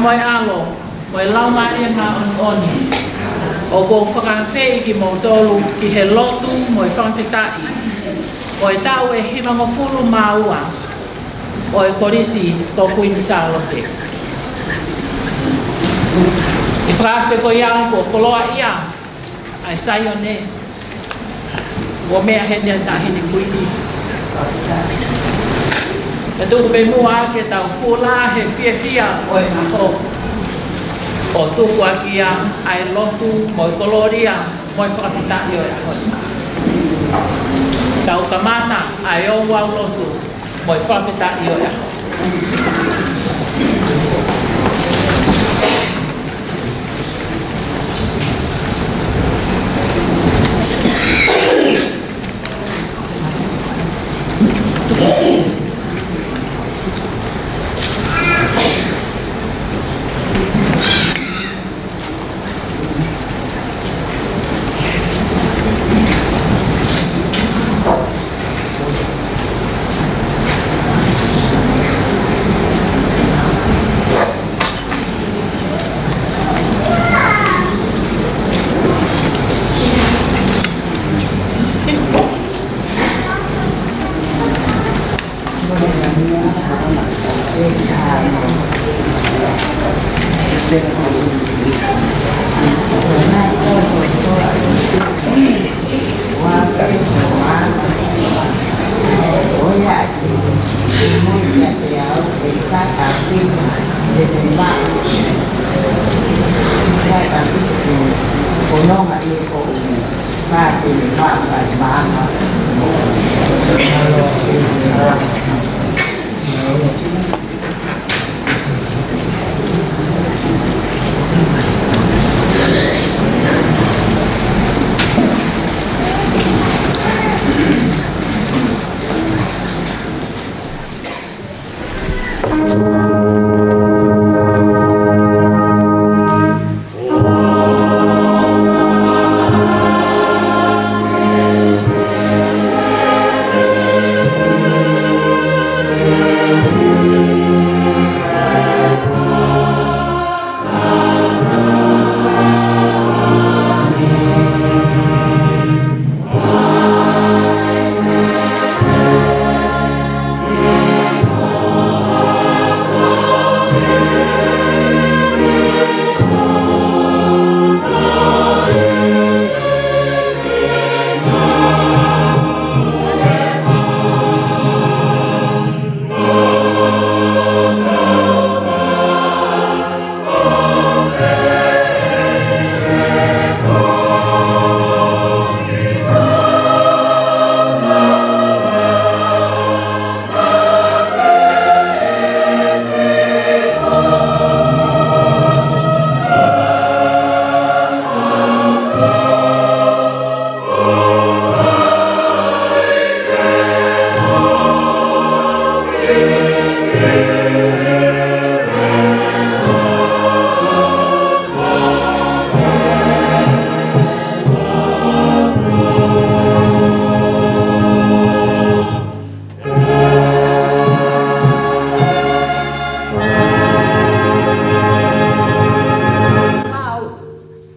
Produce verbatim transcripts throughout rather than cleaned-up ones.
Mo e ʻAlo, mo e Laumālie Māʻoniʻoni, ʻoku ou fakaafeʻi kimoutolu ki he lotu mo e fakafetaʻi ʻo e taʻu ʻe hivangofulu mā ua ʻo e Kolisi ko Kuini Sālote. ʻI he fakaafe ko ia kuo koloaʻia ʻa e Saione, ʻo meʻa heni ʻa e Taʻahine Kuini. Pea tuku pē muʻa ke tau hū ʻi he fiefia ʻo e ʻaho, ʻo tuku ʻaki ia ʻa e lotu mo e kolōlia mo e fakafetaʻi ʻo e ʻaho. Tau kamata ʻa e ouau lotu mo e fakafetaʻi ʻo e ʻaho.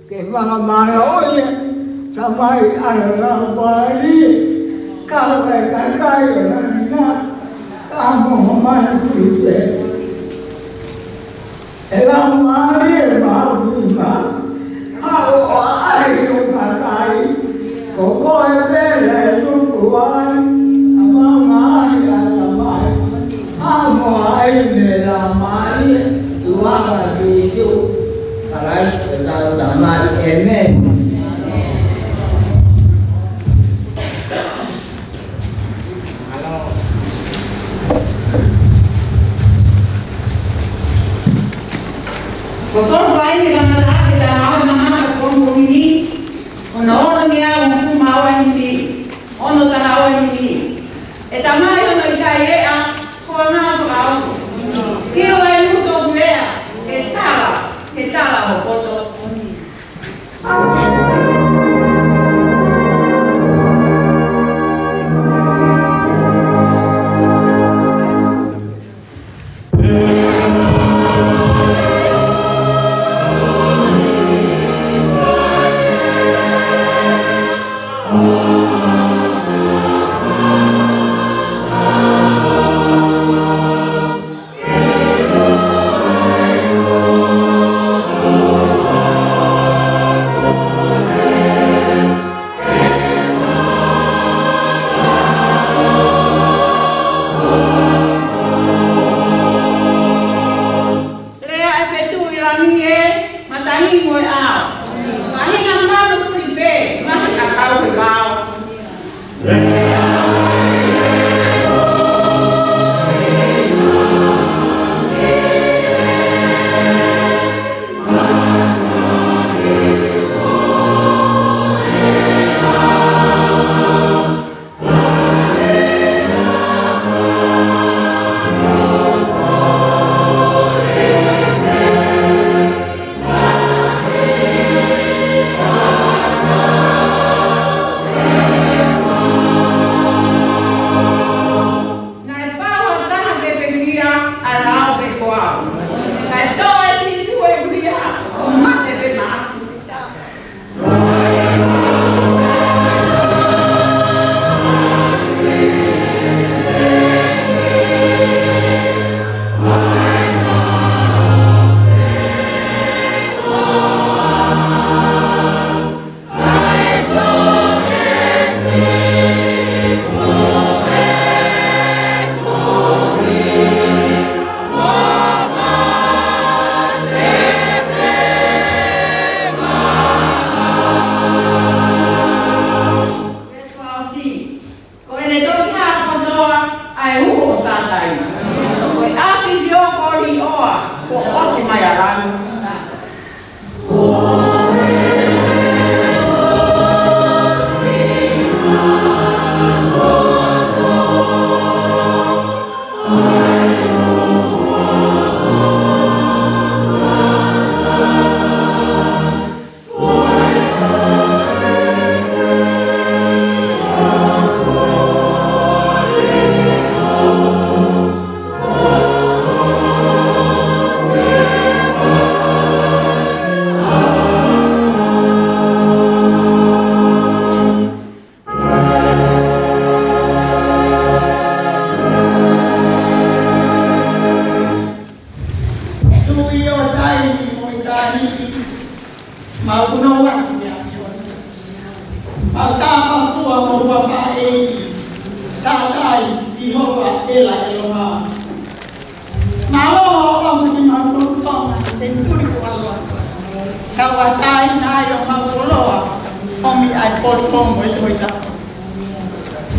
Ke fakamālō ia, Tamai, ʻa e Laumālie, kau e kakai ʻo e ʻAfiona, ka mo homai kuipe. ʻE Laumālie Māʻoniʻoni, haʻu ʻo ʻaʻahi ʻo e kakai, ko koe pē naʻe tuku ai ʻa e maʻuʻanga ʻa e Tamai, ʻa e Laumālie Māʻoniʻoni, ʻi he huafa ʻo Sīsū Kalaisi ko hotau Tamai, ʻēmeni. Ko e folofola eni naʻe kamata ʻaki ʻe he Tamai ʻo e Maama ʻi he pongipongi ni, ʻo e ono ngeau hongofulu mā ua himi, ono taha ua himi. ʻE Tamai, ʻoua naʻa ʻikai ʻeʻa ho anga fakaofo. Hilo ʻa e ngutu ʻoku lea, ke tala, ke tala ho poto. Naʻe pau ha taha ke pekia, ʻa e lao pē ko au. Kae toʻo ʻe Sīsū ʻeku hia, ʻo mate pē maʻaku. Ko ʻene toki hā kotoa ʻa e uho ʻo Sātai. Ko e ʻafifio ko Līʻoa, kuo ʻosi mai ʻa langi. Tuʻi ʻo e taimi mo e taimi, mau punou atu kia Sihova. Mau tāpafua mo e huafa ʻo e ʻEiki, Sātai, Sihova, ʻEla, ʻEloha. Mālō hoʻo ʻomi kimautolu Tonga he senituli kuo ʻalu atu. Tauʻatāina ai homau koloa, ʻomi ai e potu mo e tohitapu.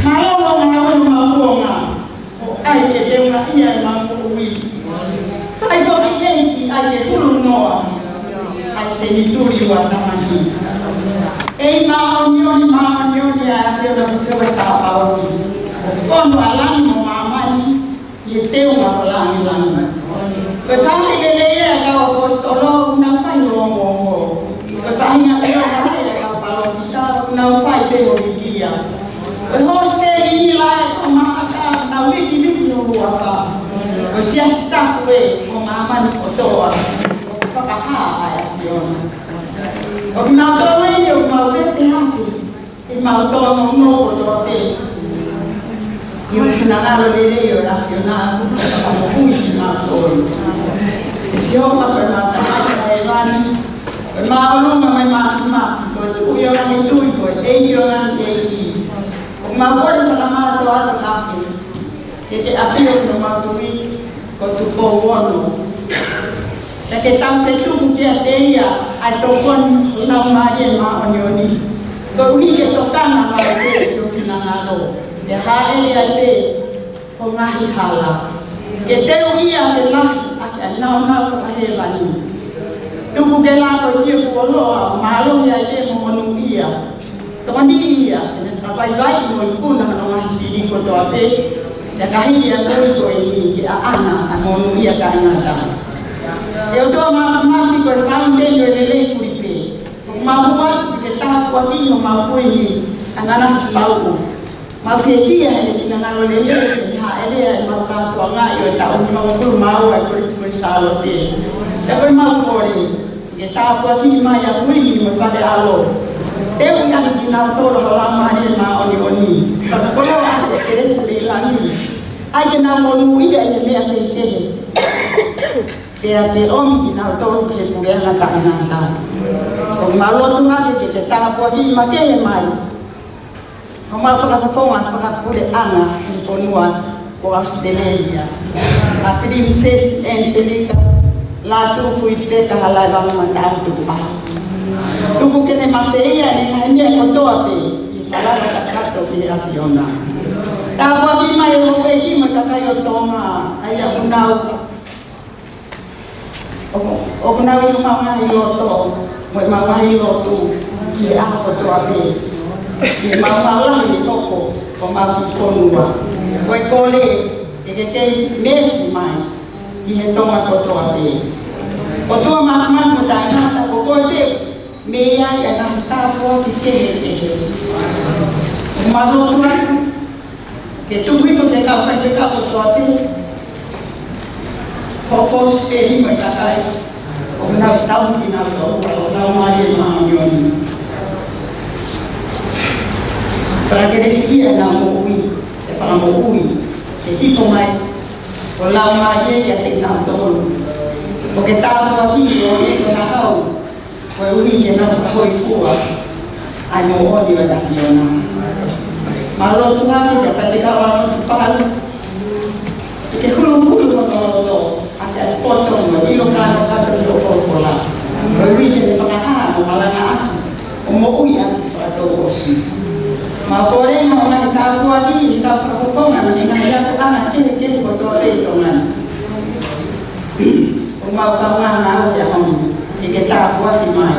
Mālō hoʻo ngāue homau kuonga, ʻo ʻai ke teungaʻia ʻemau moʻui. Fai foki ʻEiki ʻa e hulu noa ʻa e senituli ua tamani. ʻEiki māʻoniʻoni, māʻoniʻoni ʻa e ʻAfiona ko Sihova Sāpaoti. ʻOku fonu ʻa langi mo māmani ʻi he teunga ʻo e lāngilangi. Ko e faʻahinga lelei ʻa e kau ʻaposetolo, ʻoku nau fai hoʻo ongoongo. Ko e faʻahinga ʻilo mai ʻa e kau palōfita, ʻoku nau fai pē hoʻo vikia. Ko e hositeli ni lahi ʻo Maʻata, ʻoku nau vikiviki hoʻo huafa. Ko e siasi tapu ē ʻo māmani kotoa, ʻoku fakahā ʻa e ʻAfiona. Ko kimautolu eni ʻoku mau vete hake ʻi heʻemau tōnounou kotoa pē ʻi he finangalo lelei ʻo e ʻAfiona, ʻoku moʻui kimautolu. ʻE Sihova, ko ʻemau Tamai ʻi hēvani, ko e māʻolunga mo e māfimafi, ko e Tuʻi ʻo e ngaahi tuʻi, ko e ʻEiki ʻo e ngaahi ʻeiki. ʻOku mau kole fakamātoato hake ke ke ʻafio ʻi homau tuʻi ko Tupou Ono. Pea ke tau fetuku kiate ia ʻa e tokoni ʻo e Laumālie Māʻoniʻoni, koeʻuhi ke tokanga maʻu pē ki ho finangalo, pea hāʻele ai pē ho ngaahi hala. Ke teuʻi ia ke lahi ʻaki ʻa e nāunau fakahēvani. Tuku ke laka ʻo sio fuoloa, mālohi ai pē mo monūʻia. Tokoniʻi ia ke ne fakavaivaiʻi mo ikuna hono ngaahi fili kotoa pē, ʻi he ngaahi ʻaho ko eni ke ʻaʻana ʻa e monūʻia taʻengata. ʻE ʻOtua Māfimafi, ko e Fakamoʻui ʻo e lelei fuli pē, ʻoku mau hū atu ke ke tāpuakiʻi homau Kuini, ʻa Nanasipauʻu. Mau fiefia he finangalo lelei ke ne hāʻele ʻi heʻemau kātoangaʻi ʻo e taʻu nimangofulu mā ua ʻa e Kolisi ko Sālote. Pea ko ʻemau kole ke tāpuakiʻi mai ʻa e Kuini mo e fale ʻalo. Teuʻi ʻaki kinautolu ho Laumālie Māʻoniʻoni. Fakakoloa ʻaki e kelesi mei langi. ʻAi ke nau monūʻia ʻi he meʻa kehekehe. Pea ke ʻomi kinautolu ki he puleʻanga taʻengata. ʻOku mau lotu hake ke ke tāpuakiʻi makehe mai homau fakafofonga fakapuleʻanga ʻi he fonua ko ʻAositelēlia. ʻA Pilinisesi ʻAniselika Lātūfuipeka Halaevalu Mataʻatuʻaho. Tuku ke ne mafeia ʻene ngaahi meʻa kotoa pē ʻi he Mālō kakato ki he ʻAfiona. Tāpuakiʻi mai ʻe houʻeiki mo e kakai ʻo Tonga, ʻa ia ʻoku nau, ʻoku, ʻoku nau ʻi homau ngaahi loto, mo ʻemau ngaahi lotu, ʻi he ʻaho kotoa pē. ʻI heʻemau ngaahi hoko, ʻo mau ki fonua. Ko e kole, ke ke kei meesi mai, ʻi he Tonga kotoa pē. ʻOtua Māfimafi mo Taʻengata, ko koe pē, mei ai ʻa e ngaahi tāpuaki kehekehe. ʻOku mau lotu atu, ke tuku hifo ki he kau faifekau kotoa pē, ko e kosipeli mo e kakai, ʻoku nau tauhi kinautolu, ʻoku nau mālie ʻi he māʻoniʻoni. Fakakelesiʻia ʻenau moʻui, ʻe fakamoʻui, ke hifo mai, ʻo laumālie kiate kinautolu. ʻOku ke tāpuakiʻi ʻo e ko na kau, koeʻuhi ke nau fakahōifua ʻa e moʻoni ʻo e ʻAfiona. Mau lotu atu ki he faifekau ʻa Lotu Palu, ke ke huluhulu hono loto, ʻaki ʻa e poto mo e ʻilo kānokato ki hoʻo folofola. Koeʻuhi ke ne fakahā mo malangaʻaki, ʻo moʻui ʻaki fakatouʻosi. Mau kole ʻa e ngaahi tāpuaki, ʻi he kau fakafofonga, mo e ngaahi ʻapiako kehekehe kotoa pē ʻi Tonga ni. ʻOku mau kaungā ngāue he ʻaho ni, ke ke tāpuakiʻi mai.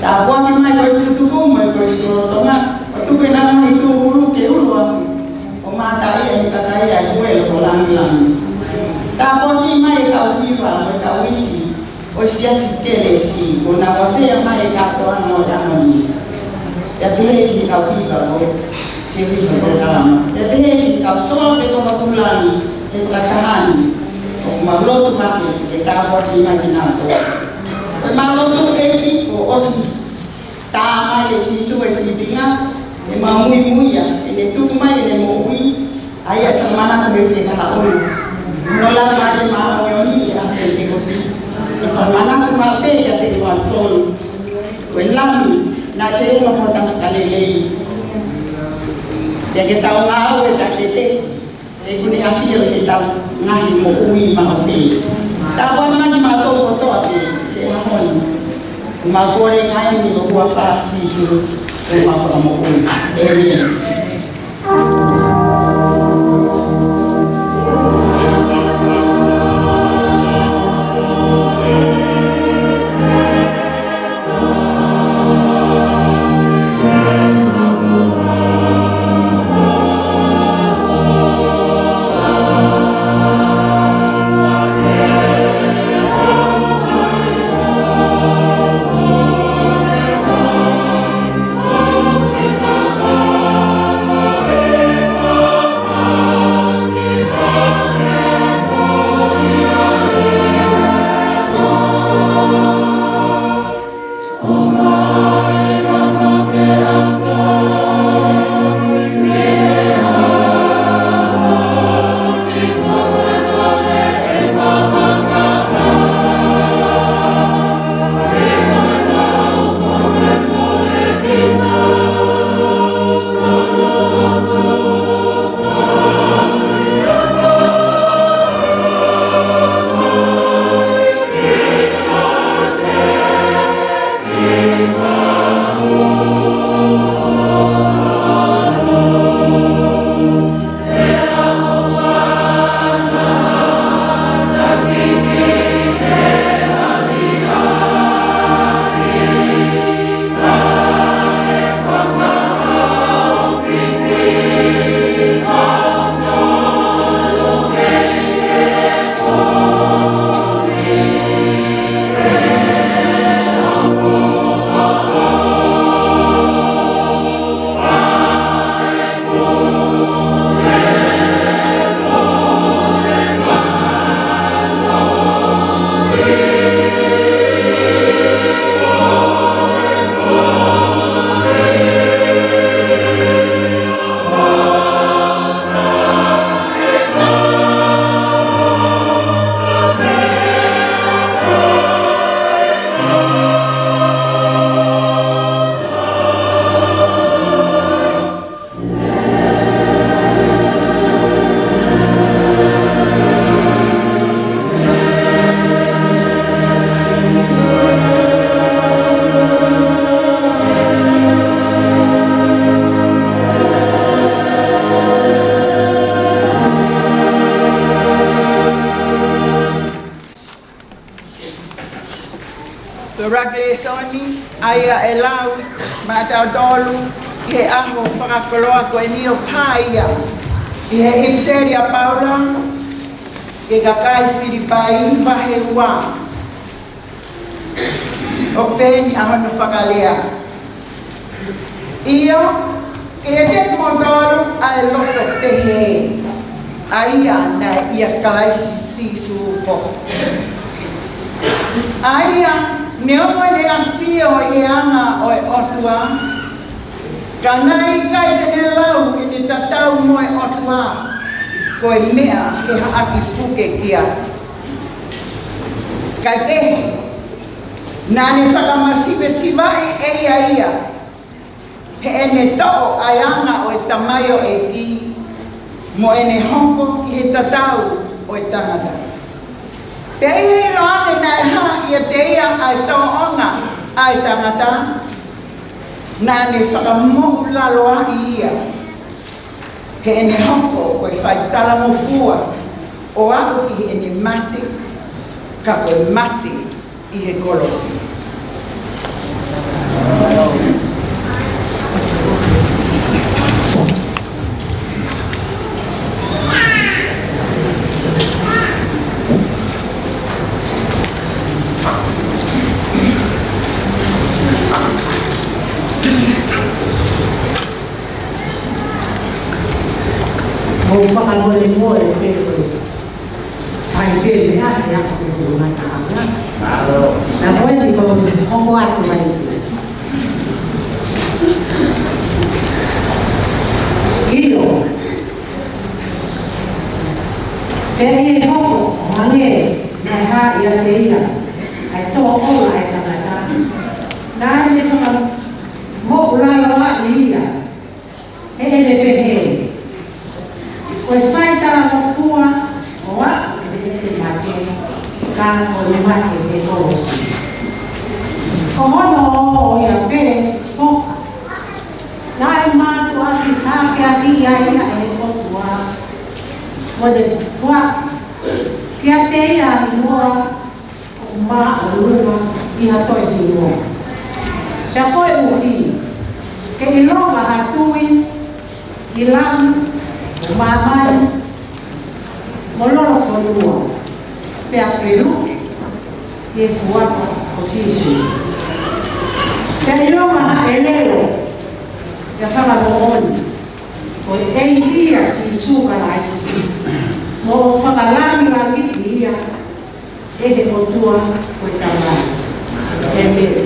Tāpuakiʻi mai ko e tutuku mo e ko e lolotonga, ʻo tuku ʻenau ngaahi tūhulu ke ulo atu, ʻo mātā ia ʻe he kakai ʻa e huelo ʻo langilangi. Tāpuakiʻi mai e kau hiva mo e kau ifi ʻo e Siasi Kelesi, ʻoku nau afeʻi mai e kātoanga ʻo e ʻaho ni. Pea pehē ki he kau hiva ko Sili Sokolokalama. Pea pehē ki he kau sola pe ko Makulani, he fakataha ni. ʻOku mau lotu hake, ke tāpuakiʻi mai kinautolu. Ko ʻemau lotu ʻEiki, kuo ʻosi tā mai ʻe Sīsū e sīpinga, ʻemau muimui ia, ʻene tuku mai ʻene moʻui, ʻa ia ʻe fakamanatu he uike kahaʻu. Hono Laumālie Māʻoniʻoni ʻi he ʻaho Penitekosi. ʻE fakamanatu maʻu pē kiate kinautolu. Ko e Lami, naʻe feʻunga mo hota fakalelei. Pea ke tau ngāue taʻengata, he ʻoku ne ʻafio ʻi hotau ngaahi moʻui maʻu pē. Tāpuakiʻi mai kimautolu kotoa pē, he ʻaho ni. Mau kole ʻa e ngaahi ni ʻi ho huafa Sīsū, ko homau Fakamoʻui. ʻĒmeni. Ko e lēsoni ʻa ia ʻe lau maʻatautolu ʻi he ʻaho fakakoloa ko eni ʻoku hā ia ʻi he ʻipiseli ʻa Paula ki he kakai Filipai vahe ua. ʻOku pehē ni ʻa hono fakalea: ʻIo, ke ʻiate kimoutolu ʻa e loto pehē, ʻa ia naʻe ʻia Kalaisi Sīsū foki. ʻA ia, neongo ʻene ʻafio ʻi he anga ʻo e ʻOtua, ka naʻe ʻikai te ne lau ʻene tatau mo e ʻOtua ko e meʻa ke haʻaki puke ki ai. Kaekehe, naʻa ne fakamasivesivaʻi ʻe ia ia, heʻene toʻo ʻa e anga ʻo e tamaioʻeiki mo ʻene hoko ʻi he tatau ʻo e tangata. Pea ʻi he ʻiloange naʻe hā ʻiate ia ʻa e tōʻonga ʻa e tangata, naʻa ne fakamoʻulaloaʻi ia, heʻene hoko ko e faitalamofua ʻo aʻu ki heʻene mate, ka ko e mate ʻi he kolosi. Mou fakamolemole pē ko e fai pē meʻa he ako ko e ngata anga. Mālō. Na ko e ni ko e hoko atu mai. ʻIo. Pea ʻi he hoko ʻo hangē naʻe hā ʻiate ia ʻa e tōʻonga ʻa e tangata, naʻa ne fakamoʻulaloaʻi ia, heʻene pehē: Ko e faitalamofua ʻo aʻu ki heʻene mate, ka ko e mate he kolosi. Ko hono ʻoʻo ia pē foki, naʻe mātuʻaki hākeakiʻi ia ʻe he ʻOtua, mo ne foaki kiate ia ʻa e hingoa ʻoku māʻolunga ʻi ha toe hingoa. Pea koeʻuhi ke ʻilonga ha tui ʻi langi mo māmani mo lolofonua, pea ke luʻi ʻi he huafa ʻo Sīsū. Pea ʻilonga ha ʻelelo ʻe fakamoʻoni ko e ʻEiki ʻa Sīsū Kalaisi, mo fakalāngilangiʻi ia ʻe he ʻOtua ko e Tamai. ʻĒmeni.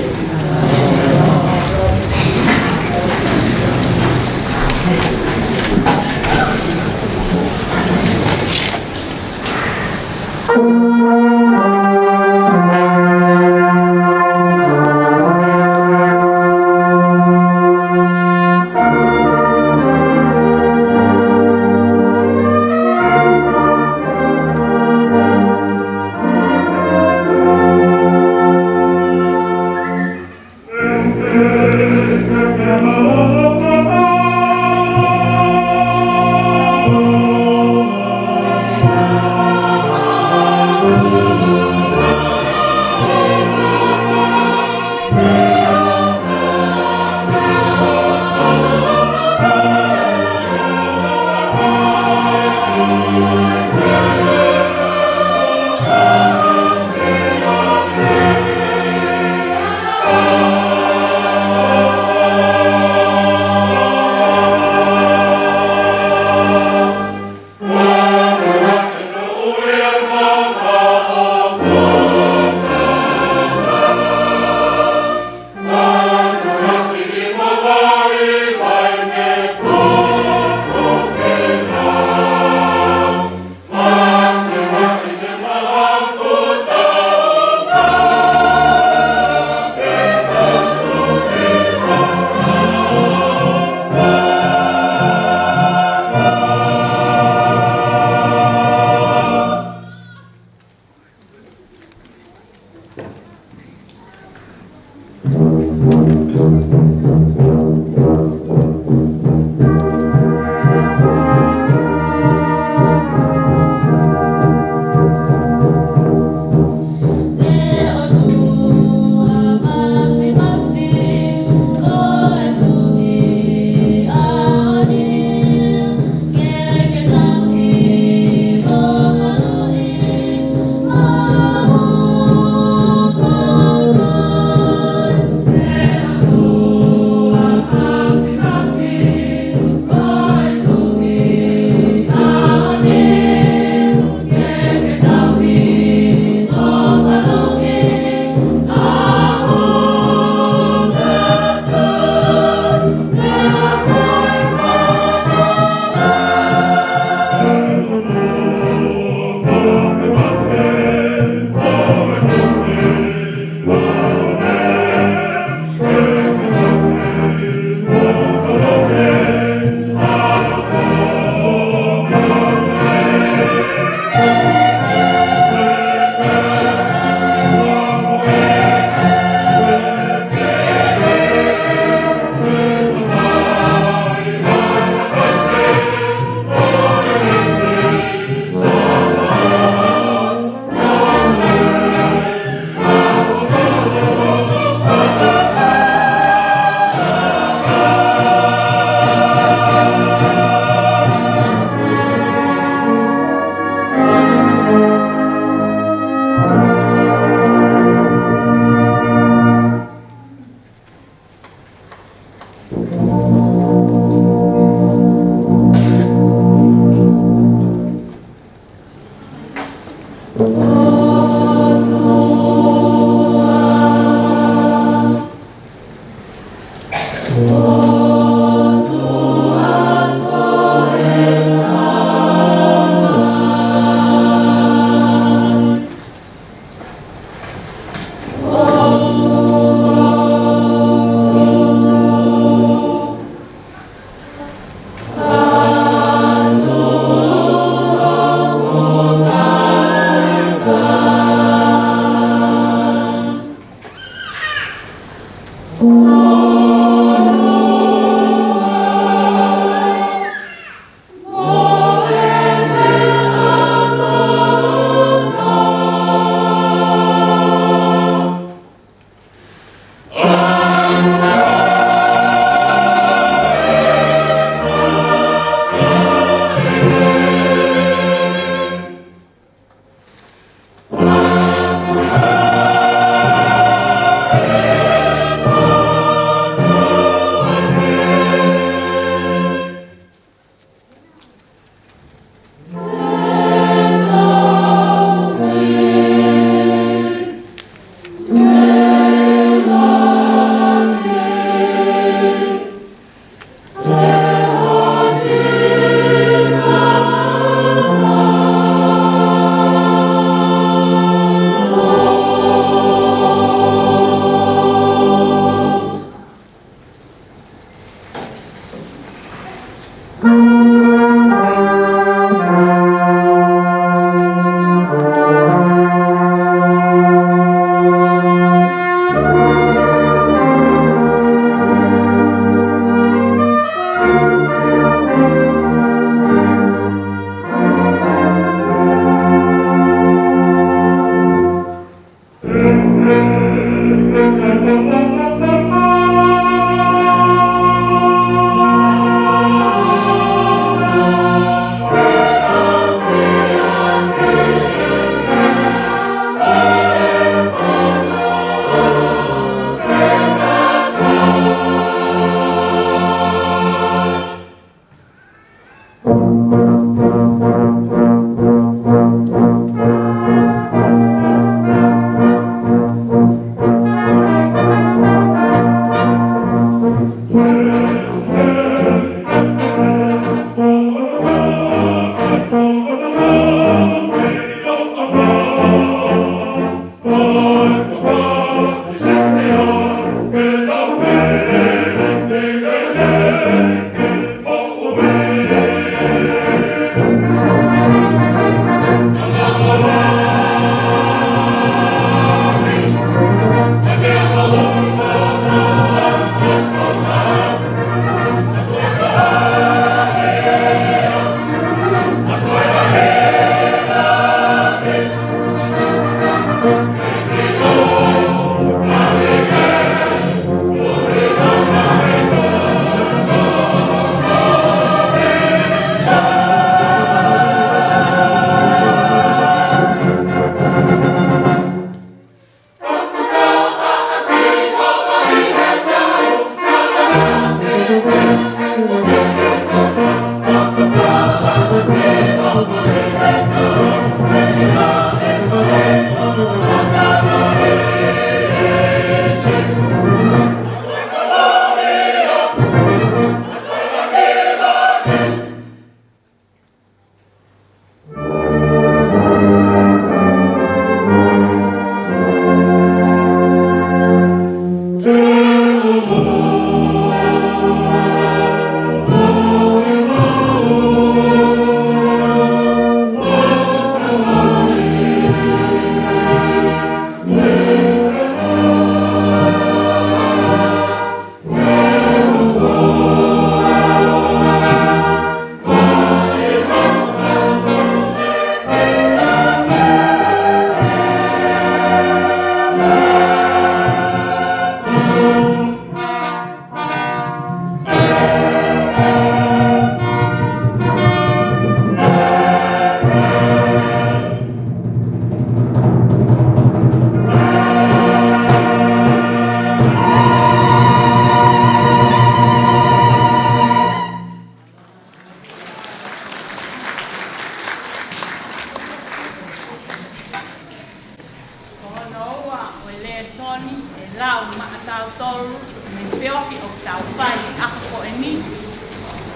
Tau fai ʻi he ʻaho ko eni,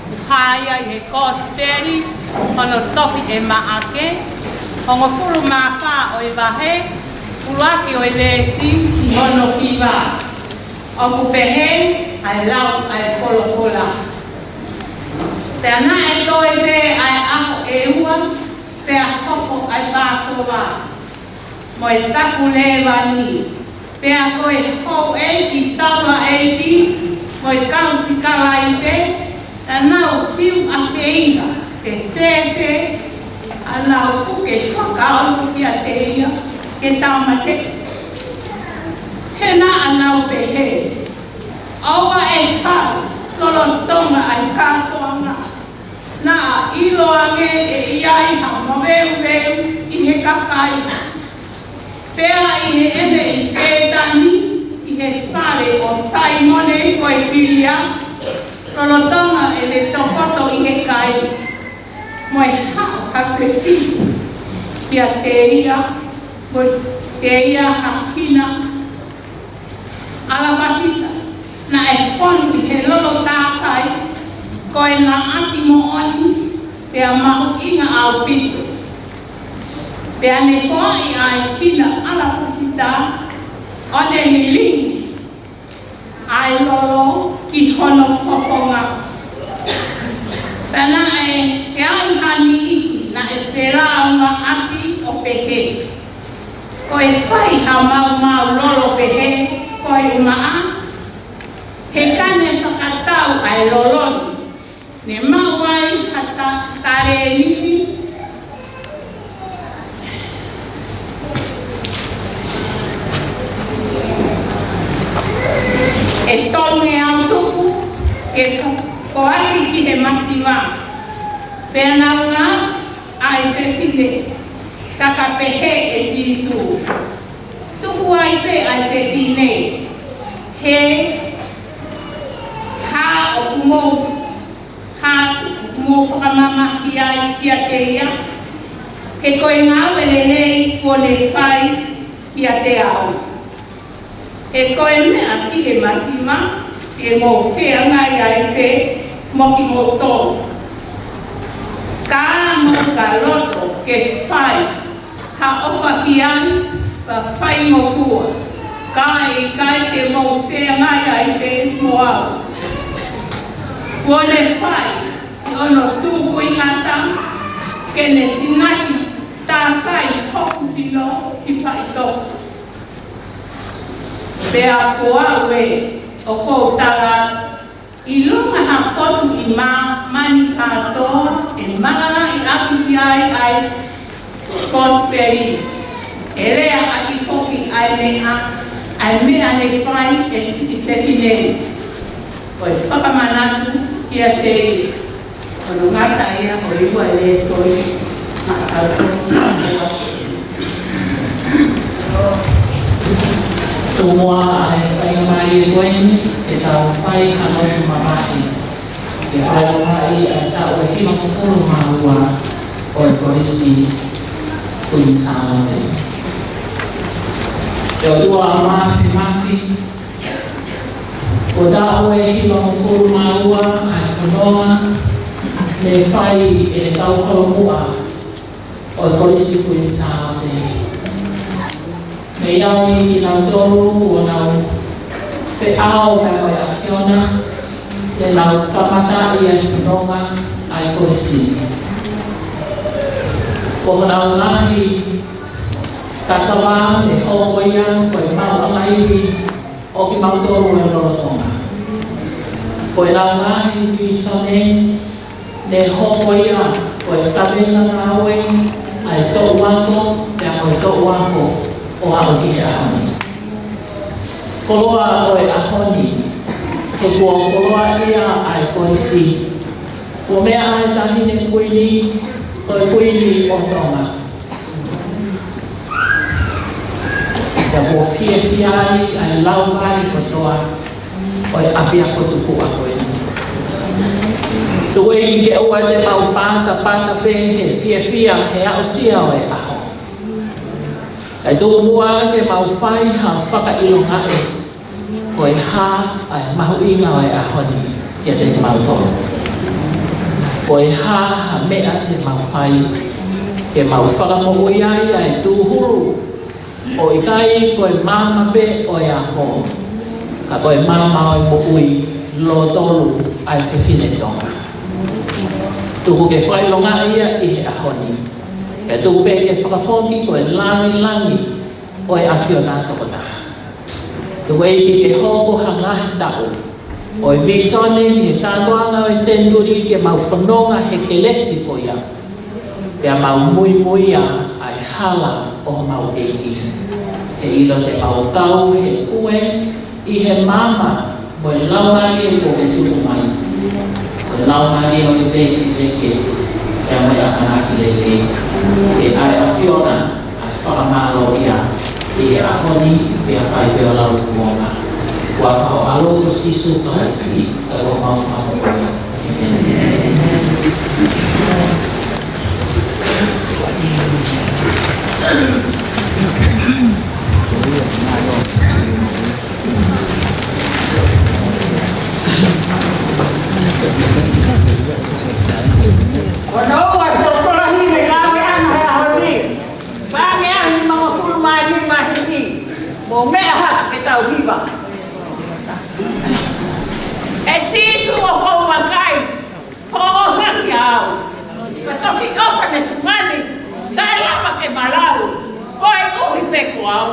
ʻoku hā ia ʻi he Kosipeli hono tohi ʻe Maʻake, hongofulu mā fā ʻo e vahe, ʻuluaki ʻo e veesi ki hono hiva. ʻOku pehē ʻa e lau ʻa e folofola: Pea naʻe toe pē ʻa e ʻaho ʻe ua, pea hoko ʻa e Pāsova, mo e takulēvani, pea ko e houʻeiki taulaʻeiki mo e kau sikalaipe, naʻa nau fiu ʻafeina pe fēfē haʻanau puke fakaʻosi kiate ia ke tāmateʻi. He naʻa nau pehē, ʻOua ʻe fai, lolotonga ʻa e kātoanga naʻa ʻiloange ʻe ʻi ai ha maveuveu ʻi he kakai, pea ʻi heʻene ʻi Pētani, ʻi he fale ʻo Saimone ko e kilia, lolotonga ʻene tokoto ʻi he kai, mo e haʻu ha fefine kiate ia, mo ke ia ha hina ʻalapasita naʻe fonu ʻi he lolo tākai, ko e naʻati moʻoni pea mahuʻinga ʻaupito. Pea ne foaʻi ʻa e hina ʻalapasita, ʻo ne lilingi ʻa e lolo ki hono fofonga. Pea naʻe ʻi ai ha niʻihi naʻe felāungaʻaki ʻo pehē, Ko e fai ha maumau lolo pehē ko e ʻumaʻā? He ka ne fakatau ʻa e lolo ni, ne maʻu ai ha ta-, talēniti ʻe tolungeau tupu ke fo-, foaki ki he masiva. Pea naʻe ngāue ʻa e fefine, ka ka pehē ʻe Sīsū, Tuku ai pē ʻa e fefine, he hā ʻoku mou, hā ʻoku mou fakamamahi ai kiate ia? He ko e ngāue lelei kuo ne fai kiate au. He ko e meʻa ki he masiva, te mou feangai ai pē mo kimoutolu. Ka mou ka loto ke fai ha ʻofa ki ai, pea faingofua, ka ʻe ʻikai te mou feangai ai pē mo au. Kuo ne fai ʻi hono tupuʻi ngata, ke ne singaki tākai hoku sino ki faʻitoku. Pea ko au ē, ʻoku ou tala atu, ʻilonga ha potu ʻi māmani kātoa ʻe malanga ʻaki ki ai ʻa e Kosipeli, ʻe lea ʻaki foki ʻa e meʻa, ʻa e meʻa ne fai ʻe siʻi fefine ni. Ko e fakamanatu kiate ia. Ko hono ngata ia ʻo e ua lēsoni maʻatautolu. Tomuʻa ʻa e faingamālie ko eni ke tau fai ha lotu mamahi ke fai ai ʻa e taʻu ʻe hivangofulu mā ua ʻo e Kolisi Kuini Sālote. ʻE ʻOtua Māfimafi, ko e taʻu ʻe hivangofulu mā ua ʻa e fononga ne fai ʻe hotau holomuʻa ʻo e Kolisi Kuini Sālote. Mei ai kinautolu ʻoku nau feʻao pea mo e ʻAfiona, ne nau kamata ʻa e fononga ʻa e kolisi. Ko honau ngaahi kakava ne hoko ia ko e maʻuʻanga ivi ʻo kimautolu ʻi he lolotonga. Ko ʻenau ngaahi vīsone ne hoko ia ko e kaveinga ngāue ʻa e toʻu ako pea mo e toʻu ako ʻo aʻu ki he ʻaho ni. Koloa ʻo e ʻaho ni, he kuo koloaʻia ʻa e kolisi. Kuo meʻa ʻa e Taʻahine Kuini, ko e Kuini ʻo Tonga. Pea kuo fiefia ai ʻa e laumālie kotoa ʻo e ʻapiako tukuʻa ko eni. Tuku ē ke ʻoua te mau pātapāta pē he fiefia he aʻusia ʻo e ʻaho. Kae tuku muʻa ke mau fai ha fakaʻilongaʻi ko Ko e hā ʻa e mahuʻinga ʻo e ʻaho ni kiate kimautolu? Ko e hā ha meʻa te mau fai ke mau fakamoʻui ai ʻa e tūhulu ʻo ʻikai ko e maama pē ʻo e ako, ka ko e maama ʻo e moʻui lōtolu ʻa e fefine Tonga? Tuku ke fakaʻilongaʻi ia ʻi he ʻaho ni. Pea tuku pē ke fakafoki ko e langilangi ʻo e ʻAfiona tokotaha. Tuku ʻEiki ke hoko ha ngaahi taʻu ʻo e vīsone ki he kātoanga ʻo e senituli ke mau fononga he kelesi ko ia. Pea mau muimuia ʻa e hala ʻo homau ʻEiki. He ʻilo te mau kau he ue ʻi he maama mo e laumālie kuo ke tuku mai. Ko e laumālie ʻo e vekeveke, pea mo e ʻamanaki lelei. Ke ʻai ʻAfiona ʻa e fakamālō ia ʻi he ʻaho ni, pea fai pē ʻo lau kuonga. Ko e huafa ho ʻAlo ko Sīsū Kalaisi, ko homau Fakamoʻui. ʻĒmeni. Ko hono ua, folofola himi, ngāue ʻa e ʻaho ni. Paʻanga ʻe hongofulu mā nima himi. Mou meʻa hake ke tau hiva. ʻE Sīsū ʻoku ou vakai, hoʻo ʻofa kiate au. Ka toki ʻofa ne fungani, taʻe lava ke malau, koeʻuhi pē ko au.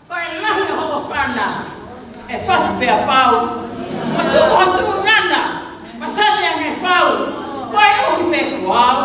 Ko e lahi ʻo hoʻo ʻofa na, ʻe fatu pea pau. Ko tuku ho tuʻunga na, masani ange fau, koeʻuhi pē ko au.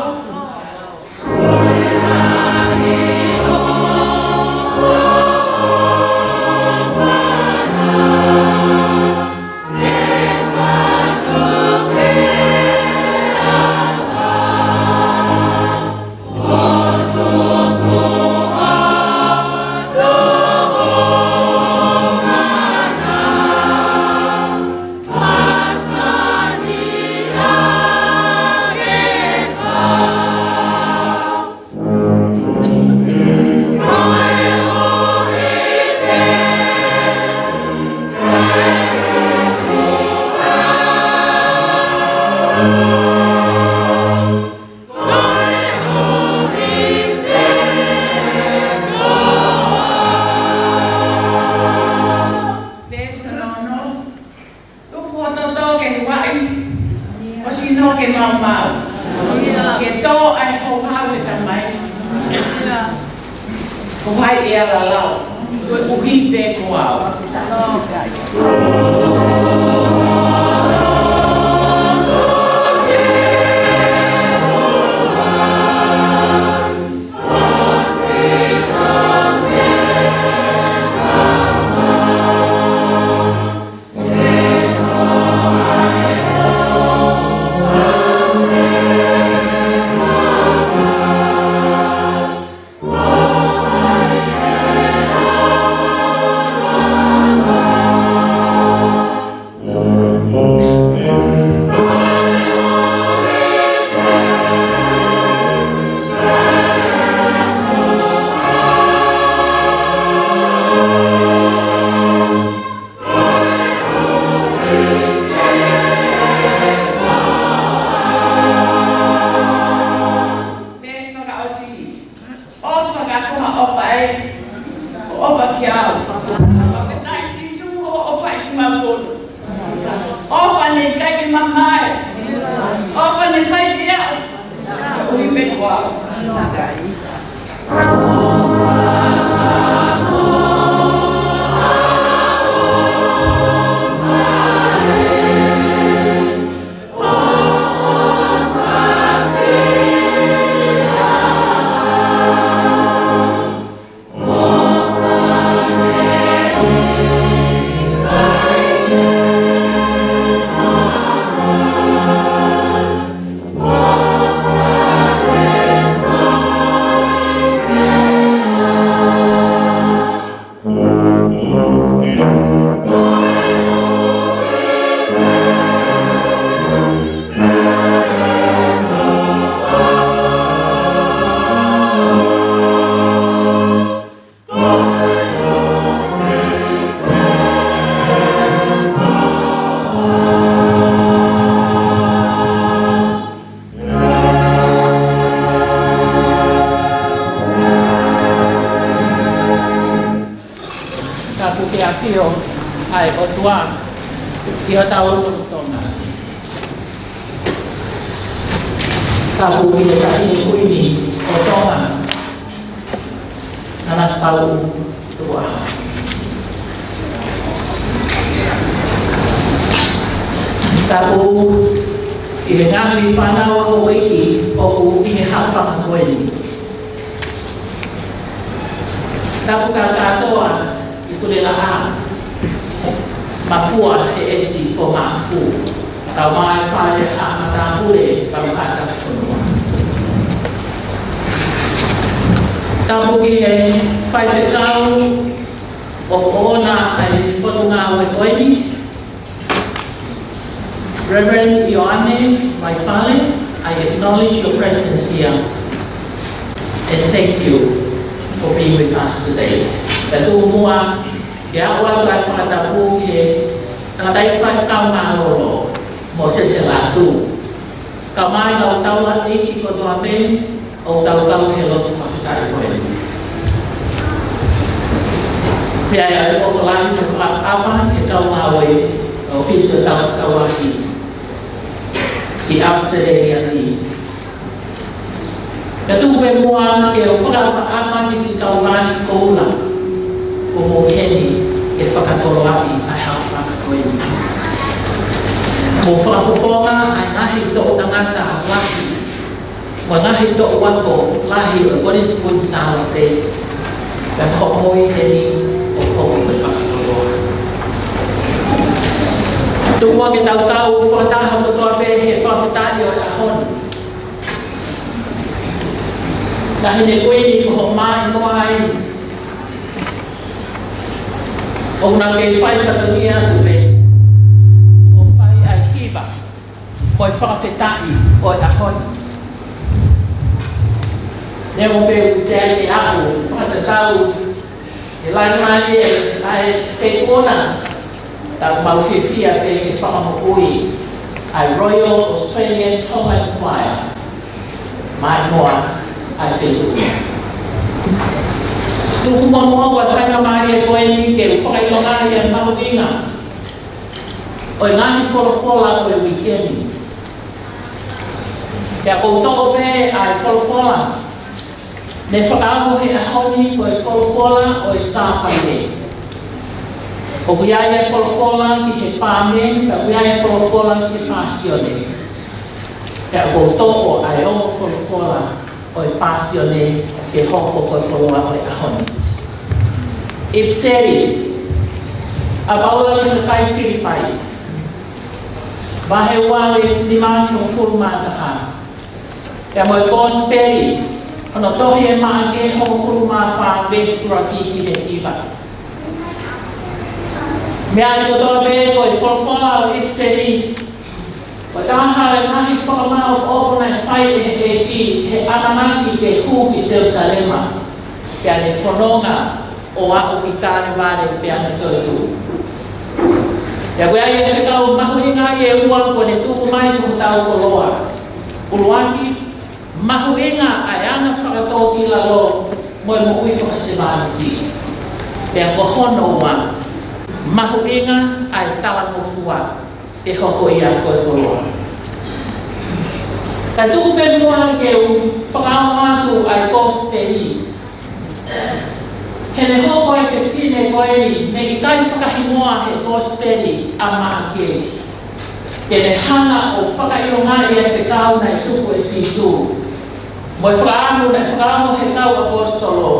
Veesi ono. Tuku ho toto ke huaʻi, ho sino ke maumau. Ke tō ʻa e houhau ʻo e Tamai. Ko hai ʻe ala lau, koeʻuhi pē ko au. ʻIo, ʻa e ʻOtua ʻi hotau lotolotonga. Tapu ki he Taʻahine Kuini ʻo Tonga, Nanasipauʻu Tukuʻaho. Tapu ki he ngaahi fānau ʻa houʻeiki ʻoku ʻi he haʻofanga ko eni. Tapu kātoa ʻi Pulelaʻā, Mafua, Heʻesi, Pōmaʻafu, kae ʻumaʻā e Fale Haʻa Matāpule, kae ʻumaʻā e Tauhi Fonua. Tapu ki he faifekau ʻoku ʻoʻona ʻa e potungāue ko eni, Reverend Ioane Vaifale, I acknowledge your presence here and thank you for being with us today. Pea tuku muʻa ke u ʻoatu ʻa e fakatapu ki he tangataʻeiki faifekau mālōlō, Mōsese Lātū, kae ʻumaʻā e kau taulaʻeiki kotoa pē ʻoku tau kau he lotu fakafetaʻi ko eni. Pea ʻoku ou fakalahi mo fakaʻapaʻapa ki he kau ngāue ʻa e ʻŌfisi ʻo e Talafekau Lahi ki ʻAositelēlia ni. Pea tuku pē muʻa ke u fakaʻapaʻapa ki siʻi kau Vāsi Koula ʻoku mou ʻi heni ke fakatoloaʻi ʻa e haʻofanga ko eni. Mou fakafofonga ʻa e ngaahi toʻu tangata lahi mo e ngaahi toʻu ako lahi ʻo e Kolisi Kuini Sālote, pea ko hoʻomou ʻi heni ʻoku mou fakatoloa. Tuku muʻa ke tau kau fakataha kotoa pē he fakafetaʻi ʻo e ʻaho ni. Taʻahine Kuini, ko hoʻo maʻimoa eni ʻoku na kei fai fatongia atu pē ʻo fai ʻa e hiva mo e fakafetaʻi ʻo e ʻaho ni. Neongo pē ʻoku teʻeki ai ke u fakatatau he laumālie ʻa e feituʻu na, ka ʻoku mau fiefia pē he fakamoʻui ʻa e Royal Australian Tongan Choir, maʻimoa ʻa e feituʻu. Tuku muʻa muʻa ʻa e faingamālie ko eni ke u fakaʻilongaʻi ʻa e mahuʻinga ʻo e ngaahi folofola ʻo e uike ni. Pea ʻoku ou toʻo pē ʻa e folofola ne fakaongo he ʻaho ni, ko e folofola ʻo e Sāpate. ʻOku ʻi ai e folofola ki he Paame, pea ʻoku ʻi ai e folofola ki he Pāsione. Pea ʻoku ou toʻo ʻa e ongo folofola ʻo e Pāsione ke hoko ko e koloa ʻo e ʻaho ni. ʻIpiseli ʻa Paula ki he kakai Filipai, vahe ua, veesi nima ki he hongofulu mā taha. Pea mo e Kōsipeli, hono tohi ʻe Maʻake, hongofulu mā fā, veesi ʻuluaki ki he hiva. Meʻa ni kotoa pē ko e folofola ʻo e ʻIpiseli, ko e taha ʻo e ngaahi fakamaʻopoʻopo naʻe fai ʻe he ʻEiki he ʻamanaki ke hū ki Selusalema, pea ne fononga ʻo aʻu ki Kalevale pea ne toetuʻu. Pea ʻoku ʻi ai e fekau mahuʻinga ʻe ua kuo ne tuku mai ko hotau koloa. ʻUluaki, mahuʻinga ʻa e anga fakatōkilalo mo e moʻui fakasevāniti. Pea ko hono ua, mahuʻinga ʻa e talangofua ke hoko ia ko e koloa. Kae tuku pē muʻa ke u fakaongo atu ʻa e Kōsipeli. He ne hoko e fefine ko eni, ne ʻikai fakahingoa he Kōsipeli ʻa Maʻake, ke ne hanga ʻo fakaʻilongaʻi e fekau naʻe tuku ʻe Sīsū, mo e fakaʻamu naʻe fakaongo he kau ʻaposetolo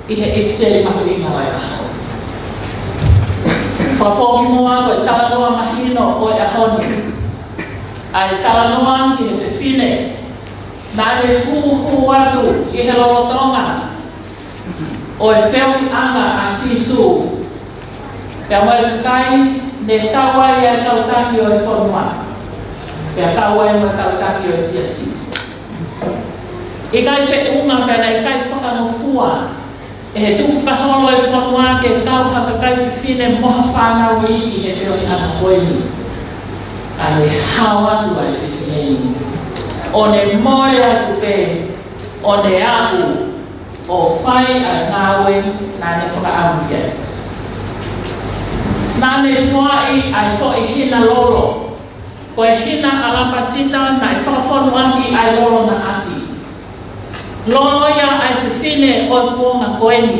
ʻi he ʻIpiseli mahuʻinga ʻo e ʻaho. Fakafoki muʻa ko e talanoa mahino ʻo e ʻaho ni, ʻa e talanoa ki he fefine naʻa ne hūhū atu ki he lolotonga ʻo e feohiʻanga ʻa Sīsū, pea mo e kakai ne kau ai ʻa e kau taki ʻo e fonua, pea kau ai mo e kau taki ʻo e siasi. ʻIkai feʻunga pea naʻe ʻikai fakangofua ʻe he tukufakaholo ʻo e fonua ke kau ha kakai fefine mo ha fānau iiki he feohiʻanga ko eni. Ka ne hao atu ʻa e fefine ni, ʻo ne mole atu pē, ʻo ne aʻu ʻo fai ʻa e ngāue naʻa ne fakaʻamu ki ai. Naʻa ne foaʻi ʻa e foʻi hina lolo, ko e hina ʻalapasita naʻe fakafonu ʻaki ʻa e lolo naʻati. Lolo ia ʻa e fefine ʻo e kuonga ko eni,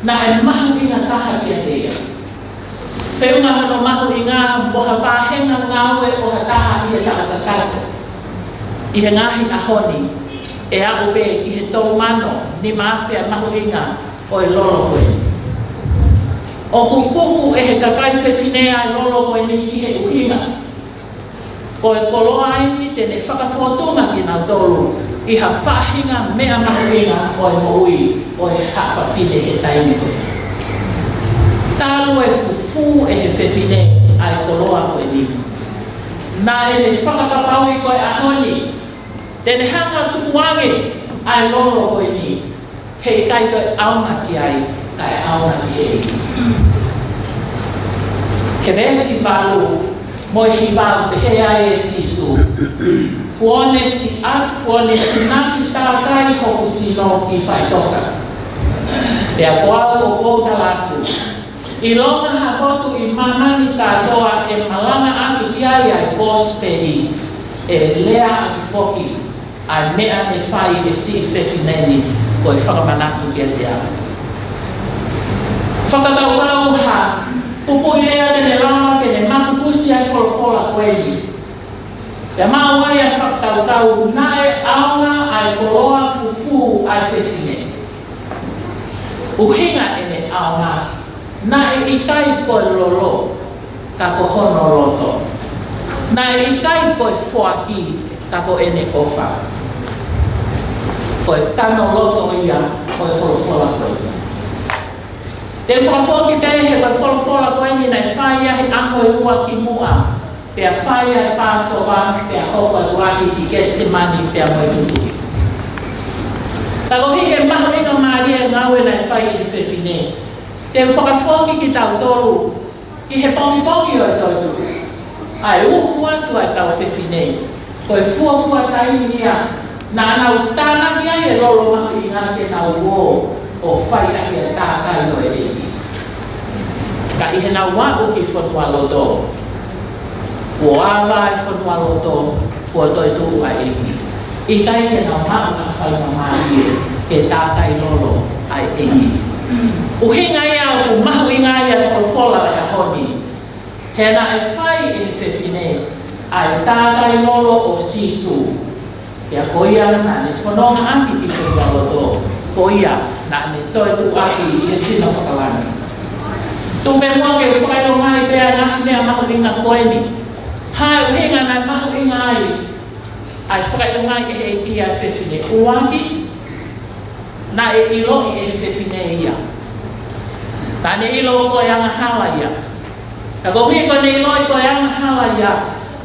naʻe mahuʻinga taha kiate ia. Feʻunga hono mahuʻinga mo ha vāhenga ngāue ʻo ha taha ʻi he taʻu kakato, ʻi he ngaahi ʻaho ni, ʻe aʻu pē ki he tolu mano nima afe ʻa e mahuʻinga ʻo e lolo ko eni. ʻOku kuku ʻe he kakai fefine ʻa e lolo ko eni ʻi he ʻuhinga ko e koloa eni te ne fakafōtunga kinautolu ʻi ha faʻahinga meʻa mahuʻinga ʻo e moʻui ʻo e haʻa fafine he taimi ko ē. Talu e fufū ʻe he fefine ʻa e koloa ko eni, naʻa ne fakakapauʻi ko e ʻaho ni te ne hanga ʻo tukuange ʻa e lolo ko eni, heʻikai toe ʻaonga ki ai, kae ʻaonga ki he ʻEiki. Ki he veesi valu mo e hiva, pehē ai ʻe Sīsū: Kuo ne si-, a, kuo ne sinaki tākai hoku sino ki faʻitoka. Pea ko au ʻoku ou tala atu, ʻilonga ha potu ʻi māmani kātoa ʻe malangaʻaki ki ai ʻa e kosipeli, ʻe leaʻaki foki ʻa e meʻa ne fai ʻe he siʻi fefine ni, ko e fakamanatu kiate au. Fakakaukau ha pupuʻi lea te ne lava ke ne makupusi ʻa e folofola ko eni. Pea maʻu ai ʻa e fakakaukau naʻe ʻaonga ʻa e koloa fufū ʻa e fefine. ʻUhinga ʻene ʻaonga, naʻe ʻikai ko e lolo, ka ko hono loto. Naʻe ʻikai ko e foaki, ka ko ʻene ʻofa. Ko e tano loto ia ʻo e folofola ko ia. Te u fakafoki pē he ko e folofola ko eni naʻe fai ia he ʻaho ʻe ua kimuʻa, pea fai ʻa e Pāsova, pea hoko atu ʻaki ki Ketisemani, pea mo e tutu. Ka koeʻuhi ko e mahuʻinga mālie ʻa e ngāue naʻe fai ʻe he fefine, te u fakafoki kitautolu ki he pongipongi ʻo e toetuʻu, ʻa e uhu atu ʻa e kau fefine. Ko e fuofua taimi ia naʻa nau tānaki ai e lolo mahuʻinga ke nau ō ʻo fai ʻaki ʻa e tākai ʻo e ʻEiki. Ka ʻi heʻenau aʻu ki fonualoto, kuo ava e fonualoto, kuo toetuʻu ʻa e ʻEiki. ʻIkai ke nau maʻu ha faingamālie ke tākai lolo ʻa e ʻEiki. ʻUhinga ia ʻoku mahuʻinga ai ʻa e folofola ʻo e ʻaho ni. He naʻe fai ʻe he fefine ʻa e tākai lolo ʻo Sīsū. Pea ko ia naʻa ne fononga ʻaki ki fonualoto, ko ia naʻa ne toetuʻu ʻaki ʻi he sino fakalangi. Tuku pē muʻa ke u fakaʻilongaʻi pē ʻa e ngaahi meʻa mahuʻinga ko eni. Hā e ʻuhinga naʻe mahuʻinga ai ʻa e fakaʻilongaʻi ʻe he ʻEiki ʻa e fefine? ʻUluaki, naʻe ʻiloʻi ʻe he fefine ia. Naʻa ne ʻilo ko e angahala ia. Ka koeʻuhi ko ʻene ʻiloʻi ko e angahala ia,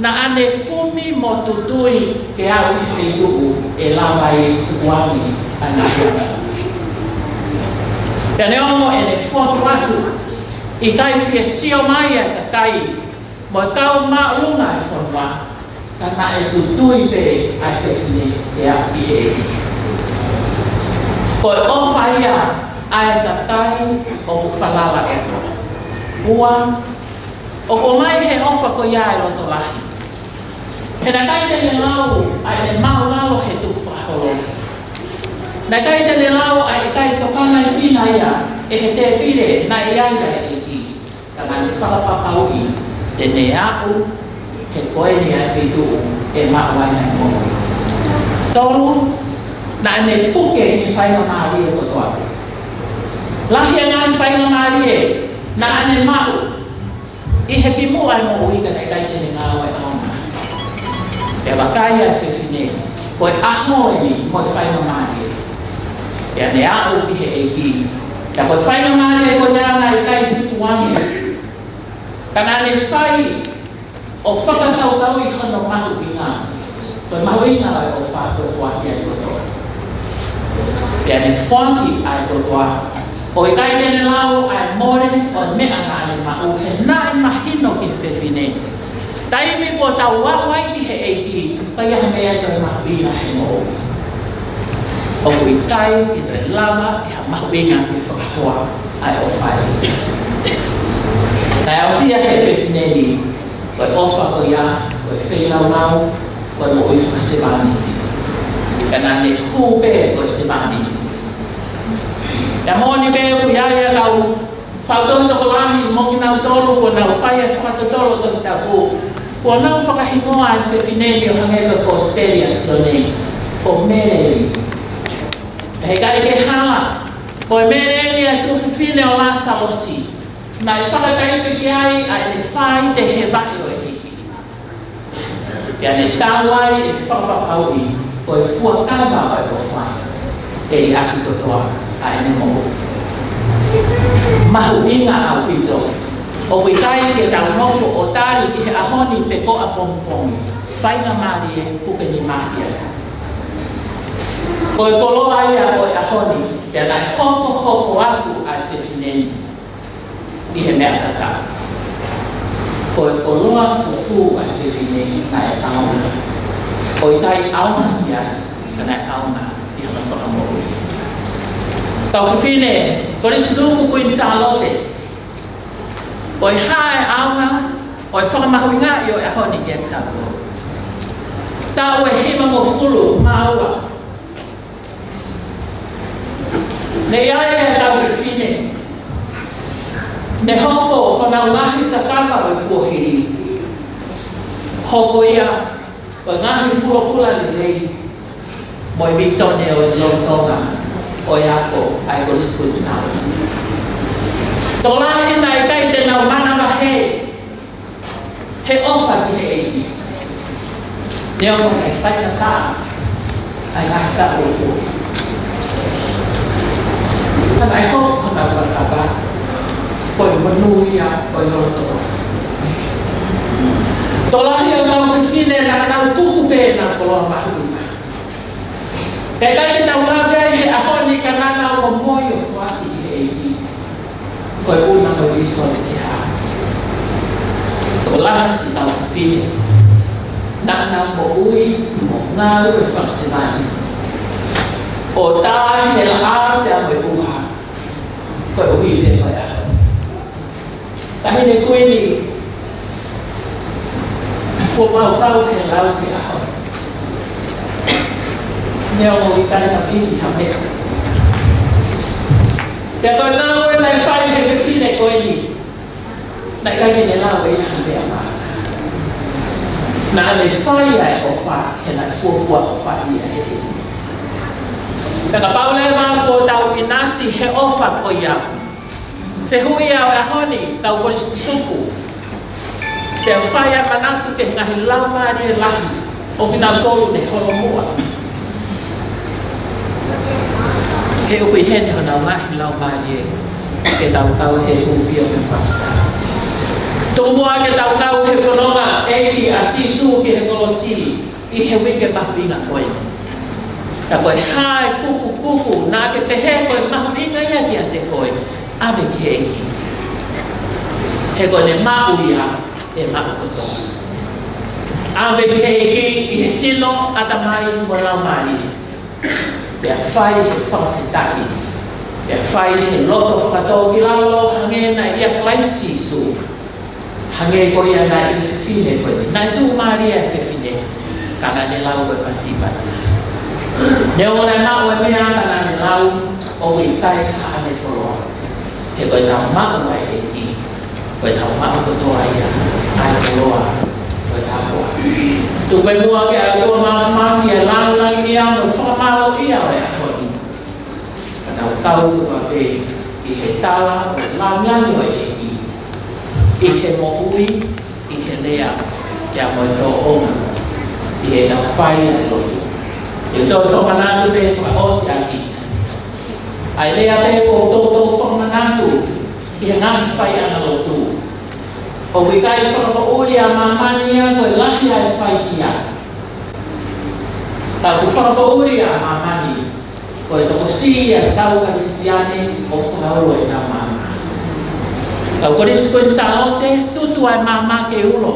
naʻa ne kumi mo tutui ke aʻu ki he feituʻu ʻe lava ai ʻo tukuange ʻa e ngaahi angahala. Pea neongo ʻene fotu atu, ʻikai fie sio mai ʻa e kakai mo e kau māʻolunga ʻo e fonua, ka naʻe tutui pē ʻa e fefine ia ki he ʻEiki. Ko e ʻofa ia ʻa e kakai ʻoku falala ʻOtua. Ua, ʻoku ʻomai he ʻofa ko ia ʻa e loto lahi. He naʻe ʻikai te ne lau ʻa ʻene māʻulalo he tukufakaholo. Naʻe ʻikai te ne lau ʻa e ʻikai tokangaʻi ia ʻe he tēpile naʻe ʻi ai ʻa e ʻEiki. Ka naʻa ne fakapapauʻi te ne aʻu he ko eni ʻa e feituʻu ʻe maʻu ai ʻa e moʻui. Tolu, naʻa ne puke ʻi he faingamālie kotoa. Lahi ʻa e ngaahi faingamālie naʻa ne maʻu ʻi he kimuʻa ʻa e moʻui ka naʻe ʻikai te ne ngāueʻaonga. Pea vakai ʻa e fefine, ko e ʻaho eni mo e faingamālie. Pea ne aʻu ki he ʻEiki. Ka ko e faingamālie ko ia naʻe ʻikai tukuange. Ka naʻa ne fai ʻo fakakaukauʻi hono mahuʻinga. Ko e mahuʻinga ʻo e ʻofa, ko e foaki ʻa e loto. Pea ne foaki ʻa e loto. ʻO ʻikai te ne lau ʻa e mole ʻo e meʻa naʻa ne maʻu, he naʻe mahino ki he fefine, taimi kuo tau aʻu ai ki he ʻEiki, ʻikai ha meʻa ia ʻe toe mahuʻinga he moʻui. ʻOku ʻikai ke toe lava ʻe ha mahuʻinga ke fakahoa ʻa e ʻofa ʻa e ʻEiki. Naʻe aʻusia ʻe he fefine ni, ko e ʻofa ko ia, ko e feilaulau, ko e moʻui fakasevāniti. Ka naʻa ne hū pē ko e sevāniti. Pea moʻoni pē ʻoku ʻi ai ʻa e kau faʻu tohi tokolahi mo kinautolu kuo nau fai ʻa e fakatotolo Tohi Tapu, kuo nau fakahingoa ʻa e fefine ni ʻo hangē ko e Kosipeli ʻa Sione, ko Mele eni. He ʻikai ke hala, ko e Mele eni ʻa e tuofefine ʻo Lāsalosi. Naʻe fakataipe ki ai ʻa ʻene faite he vaʻe ʻo e ʻEiki. Pea ne tau ai ʻene fakapapauʻi ko e fuakava ʻo e ʻofa ʻe liʻaki kotoa ʻa ʻene moʻui. Mahuʻinga ʻaupito, ʻoku ʻikai ke tau nofo ʻo tali ki he ʻaho ni pe ko ʻapongipongi faingamālie puke nima ia. Ko e koloa ia ʻo e ʻaho ni, pea naʻe hokohoko atu ʻa e fefine ni ʻi he meʻa tatau. Ko e koloa fufū ʻa e fefine ni naʻe ʻaonga. ʻOku ʻikai ʻaonga ia, ka naʻe ʻaonga ʻi hano fakamoʻui. Kau fefine, Kolisi Tutuku Kuini Sālote, ko e hā e ʻaonga ʻo e fakamahuʻingaʻi ʻo e ʻaho ni kiate kitautolu? Taʻu ʻe hivangofulu mā ua. Ne ʻi ai ʻa e kau fefine ne hoko ko honau ngaahi kakava ʻo e kuohili. Hoko ia ko e ngaahi pulopula lelei mo e misiona ʻo e lolotonga ʻo e ako ʻa e Kolisi Kuini Sālote. Tokolahi naʻe ʻikai te nau manavahē he ʻofa ki he ʻEiki. Neongo naʻe faingataʻa ʻa e ngaahi taʻu ʻo e kuohili, ka naʻe hoko honau kakava ko e monūʻia ʻo e lolotonga. Tokolahi ʻo e kau fefine naʻa nau tuku pē ʻenau koloa mahuʻinga. Pea ʻikai ke tau lave ai he ʻaho ni, ka naʻa nau momoi ʻo foaki ki he ʻEiki. Ko e ʻuhinga ko e misiona ki he ʻaho. Tokolahi siʻi kau fefine naʻa nau moʻui mo ngāue fakasevāniti, ʻo tā he laʻā pea mo e ʻuha, koeʻuhi pē ko e ʻaho. Taʻahine Kuini, kuo mau kau he lau ki he ʻaho ni. Neongo ʻikai ha piki ha meʻa. Pea ko e ngāue naʻe fai ʻe he fefine ko eni, naʻe ʻikai ke ne lau ʻe ia ha meʻa maʻana. Naʻa ne fai ʻa e ʻofa he naʻe fuofua ʻofa ia ʻe ia. Pea kapau leva kuo tau ʻinasi he ʻofa ko ia, fehuʻi ia ʻo e ʻaho ni, kau Kolisi Tutuku, ke fai ʻa e manatu ki he ngaahi laumālie lahi ʻo kinautolu ne holomuʻa. He ʻoku ʻi heni honau ngaahi laumālie ke tau kau he hūfia ʻo e fakafetaʻi. Tuku muʻa ke tau kau he fononga ʻEiki ʻa Sīsū ki he kolosi ʻi he uike mahuʻinga ko eni. Ka ko e hā e kupukupu naʻa ke pehē ko e mahuʻinga ia kiate koe, ʻave ki he ʻEiki. He ko ʻene maʻu ia ʻe maʻu kotoa. ʻAve ki he ʻEiki ʻi he sino, ʻatamai mo e laumālie. Pea fai he fakafetaʻi. Pea fai he loto fakatōkilalo hangē naʻe ʻia Kalaisi Sīsū. Hangē ko ia naʻe ʻi he fefine ko eni. Naʻe tuʻumālie ʻa e fefine, ka naʻa ne lau ko e Pasipasi. Neongo naʻe maʻu e meʻa ka naʻa ne lau, ʻoku ʻikai haʻane koloa. He ko ʻenau maʻu ʻa e ʻEiki, ko ʻenau maʻu kotoa ia ʻa e koloa ʻo e tāpuaki. Tuku muʻa ke ʻa e ʻOtua Māfimafi ʻa e lāngilangiʻia mo e fakamālōʻia ʻo e ʻaho ni. Ka tau kau kotoa pē ʻi he tala ʻo e lāngilangi ʻo e ʻEiki, ʻi he moʻui, ʻi he lea, pea mo e tōʻonga, ʻi heʻetau fai ʻa e lotu. ʻE toe fakamanatu pē fakaʻosi ʻaki ʻa e lea pē kuo toutou fakamanatu ʻi he ngaahi faiʻanga lotu. ʻOku ʻikai fakapoʻuli ʻa māmani ia ko e lahi ʻa e faihia. Ka ʻoku fakapoʻuli ʻa māmani ko e tokosiʻi ʻa e kau Kalisitiane ʻoku fakaolo ʻenau maama. Kau Kolisi Kuini Sālote, tutu ʻa e maama ke ulo.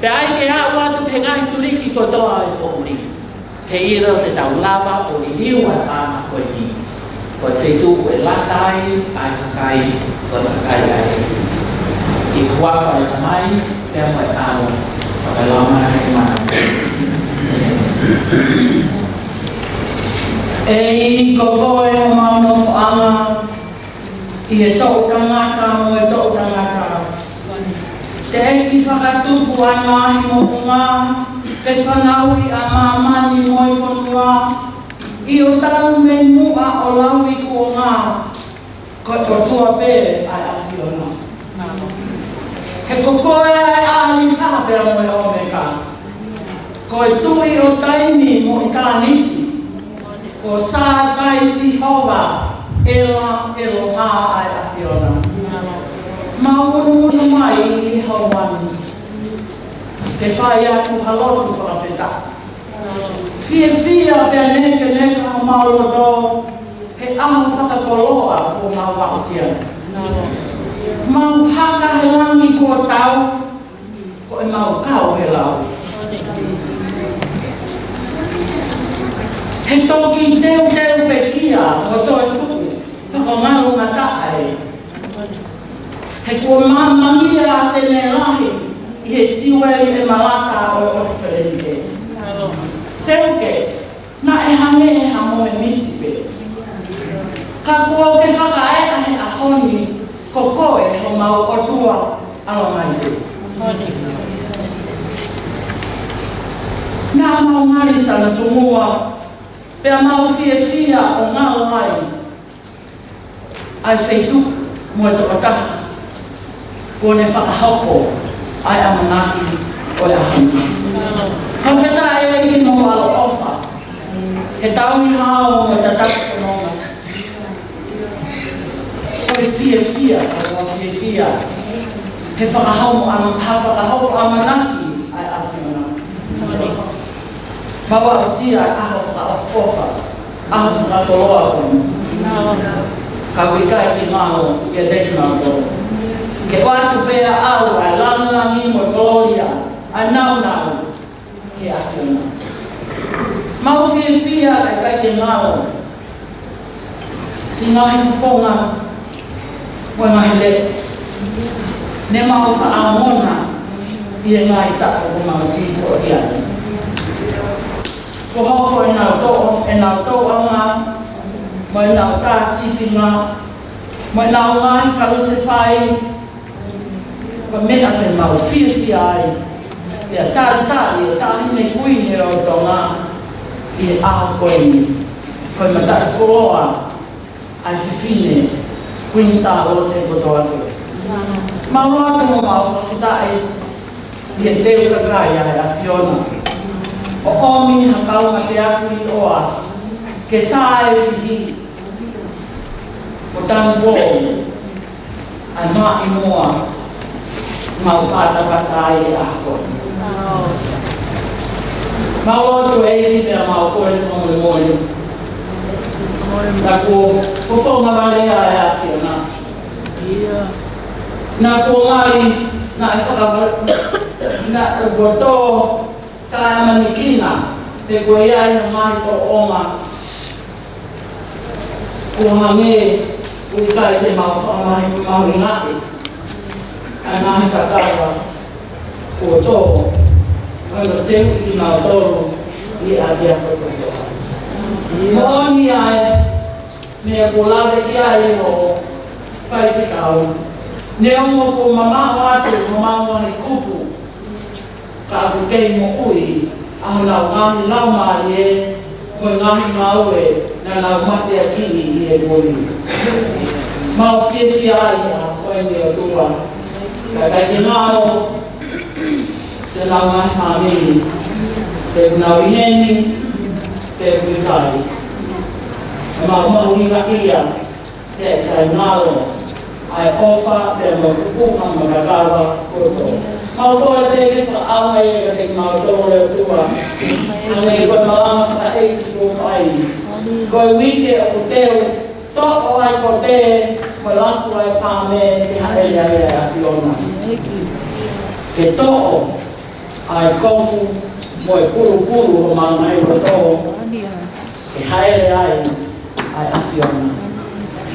Pea ʻai ke aʻu atu ki he ngaahi tuliki kotoa ʻo e poʻuli. He ʻilo te tau lava ʻo liliu ʻa e maama ko eni. Ko e feituʻu ʻe lata ai ʻa e kakai, ko e kakai ʻa e ʻEiki. Huafa ʻo e Tamai, pea mo e ʻAlo, pea mo e Laumālie Māʻoniʻoni. ʻEiki, ko koe homau nofoʻanga ʻi he toʻu tangata mo e toʻu tangata. Teʻeki fakatupu ʻa e ngaahi moʻunga, pe fanauʻi ʻa māmani mo e fonua, ʻi hotau mei muʻa ʻo lauikuonga, ko e ʻOtua pē ʻa e ʻAfiona. He ko koe ʻa e ʻAlifa pea mo e ʻOmeka. Ko e Tuʻi ʻo taimi mo ʻitāniti. Ko Sātai Sihova, ʻEla ʻEloha ʻa e ʻAfiona. Mau ʻunuʻunu mai ʻi he ʻaho ni ke fai atu ha lotu fakafetaʻi. Fiefia pea nekeneka homau loto he ʻaho fakakoloa kuo mau aʻusia. Mau haka he langi kuo tau, ko ʻemau kau he lau. He toki teuteu pekia mo toe tuʻu fakangalongataʻa ē. He kuo māmangia ʻa Senelahi ʻi he siueli ʻe malaka ʻo e ʻOtu Felenike. Seuke, naʻe hangē ha mohe misi pē. Ka kuo ke fakaeʻa he ʻaho ni, ko koe homau ʻOtua ʻalongaʻi pē. Naʻa mau ngali sana tungua, pea mau fiefia ʻo ngalo ai ʻa e feituʻu mo e tokotaha kuo ne fakahoko ʻa e ʻamanaki ʻo e ʻaho ni. Fakafetaʻi ʻEiki mo e ʻaloʻofa, he tauhi hao mo e tataki fononga. Ko e fiefia, ko e fiefia he fakahoko ʻa-, ha fakahoko ʻamanaki ʻa e ʻAfiona. Mau aʻusia ʻa e ʻaho fakaʻofoʻofa, ʻaho fakakoloa ko eni. Ka ʻoku ʻikai ke ngalo ʻiate kinautolu. Ke ʻoatu pē ʻe au ʻa e langilangi mo e kolōlia, ʻa e nāunau ki he ʻAfiona. Mau fiefia ka ʻikai ke ngalo siʻi ngaahi fofonga mo e ngaahi leʻo ne mau faʻa ongona ʻi he ngaahi taʻu kuo mau sio ki ai. Kuo hoko ʻenau toʻo, ʻenau tōʻonga, mo ʻenau tā sīpinga, mo ʻenau ngaahi kalusefai, ko e meʻa te mau fiefia ai. Pea talitali ʻe he Taʻahine Kuini ʻo Tonga ʻi he ʻaho ko eni, ko e mataʻikoloa ʻa e fefine Kuini Sālote kotoa pē. Mau lotu mo mau fakafetaʻi ʻi he teu kakai ʻa e ʻAfiona. ʻO ʻomi ha kau mateaki ʻoku ʻiloa ke tā e fihi ko Tanupou, ʻa e maʻimoa mau patapata ai ʻa e ako. Mau lotu ʻEiki pea mau kole fakamolemole. Naʻa kuo, kuo fofonga vale ʻa e ʻAfiona. Naʻa kuo ngali, naʻe fakava-, naʻe kuo tō, ka ʻe ʻamanekina, pe ko ia ʻi ha ngaahi tōʻonga kuo hangē ʻoku ʻikai te mau fakamahuʻingaʻi ʻa e ngaahi kakava kuo tō, ʻo teuʻi kinautolu ʻi he ʻapiako kotoa. Moʻoni ʻa e meʻa kuo lave ki ai hoʻo faifekau, neongo kuo mamaʻo atu homau ngaahi kupu, ka ʻoku kei moʻui ʻa honau ngaahi laumālie mo e ngaahi ngāue naʻa nau mateakiʻi ʻi he poli. Mau fiefia ai ʻa koe ʻe ʻOtua. Ka ʻikai ke ngalo siʻenau ngaahi fāmili, pe ʻoku nau ʻi heni, pe ʻoku ʻikai. Mau mahuʻingaʻia he ʻikai ngalo ʻa e ʻofa pea mo e kupuʻi mo e kakava kotoa. Mau kole pē ke fakaʻaonga ia kiate kimautolu ʻe ʻOtua. Hangē ko e malanga fakaʻeiki kuo fai. Ko e uike ʻoku teu toʻo ai kote mo laku ai pāme ke hāʻele ai ʻa e ʻAfiona. Ke toʻo ʻa e kofu mo e pulupulu ʻo maʻu mai loto ke hāʻele ai ʻa e ʻAfiona.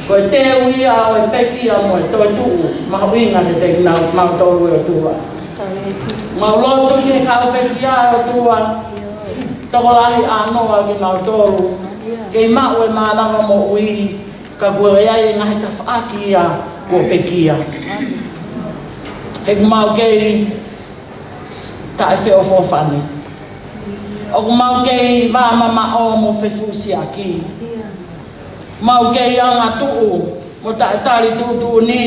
Ko e teu ia ʻo e pekia mo e toetuʻu mahuʻinga kiate kinautolu ʻe ʻOtua. Mau lotu ki he kau pekia ʻe ʻOtua, tokolahi ʻānoa kinautolu, kei maʻu e mānava moʻui, ka kuo ʻi ai e ngaahi tafaʻaki ia kuo pekia. He ʻoku mau kei taʻefeʻofoʻofani. ʻOku mau kei vāmamaʻo mo fefusiaki. Mau kei angatuʻu mo taʻetali tuʻutuʻuni.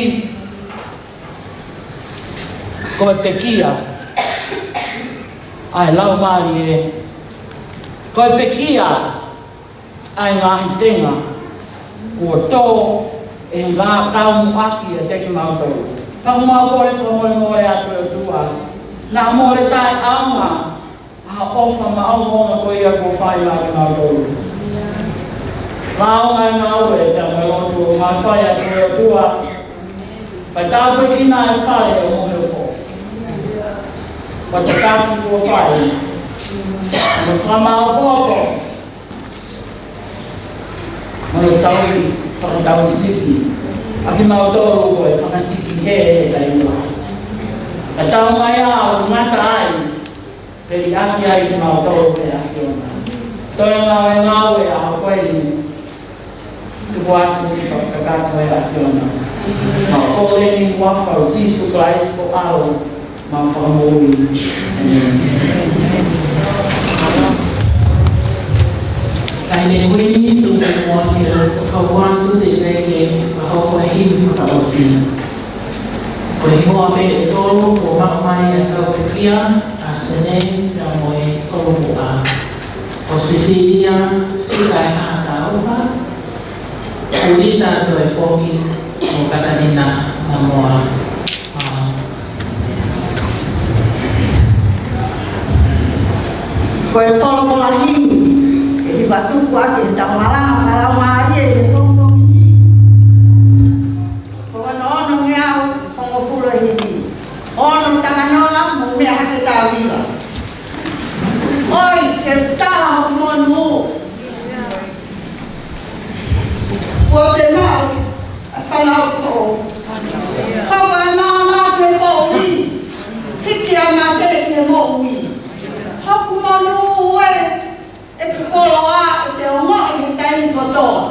Ko e pekia ʻa e Laumālie. Ko e pekia ʻa e ngaahi tenga kuo tō ʻe he ngaahi kau muʻaki ʻiate kimautolu. Ka ʻoku mau kole fakamolemole atu ʻe ʻOtua, naʻa mole taʻeʻaonga ʻa e ʻofa maʻongoʻonga ko ia kuo fai maʻa kimautolu. Lāunga e ngāue pea mo e lotu ʻoku mau fai atu ʻe ʻOtua. Fai tāpuekina e fale ʻo Moheofo. Fai tataki kuo fai. Mo fakamāopoopo. Mo e tauhi fakatausiki ʻa kimautolu ko e fakasiki he he taimi lahi. Ka tau mai ʻo ngata ai, pea liʻaki ai kimautolu ʻe he ʻAfiona. Toe ngāue ngāue ʻa ko eni. Tuku atu ke fakakakato ʻe he ʻAfiona. Mau kole ʻi he huafa ʻo Sīsū Kalaisi ko e ʻAlo, mau Fakamoʻui. ʻĒmeni. Kae ne kuini tuku mo e fakauangu te ke fakahoko e himi fakaʻosi. Ko e hingoa pē ʻe tolu kuo maʻu mai ʻe he kau pekia, ʻa Senei pea mo e Kolomuʻa. Ko Sisilia Sikaehaʻa Taufa, Kulita Toefoki, mo Katalina Namoa. Ko e folofola himi, ʻe hiva tuku ʻaki ʻe he tau malanga fakalaumālie ʻi he pongipongi ni. Ko hono onongeau hongofulu ʻe himi. Ono, talanoa mo meʻa hake tau ila. ʻOi, ke tala hoku monū. Kuo te maʻu ʻa e fānau ko. Hoko ʻa e maama ki he moʻui. Hiki ʻa e mate ki he moʻui. Hoku monū ē, ʻeku koloa ʻete ongoʻi he taimi kotoa.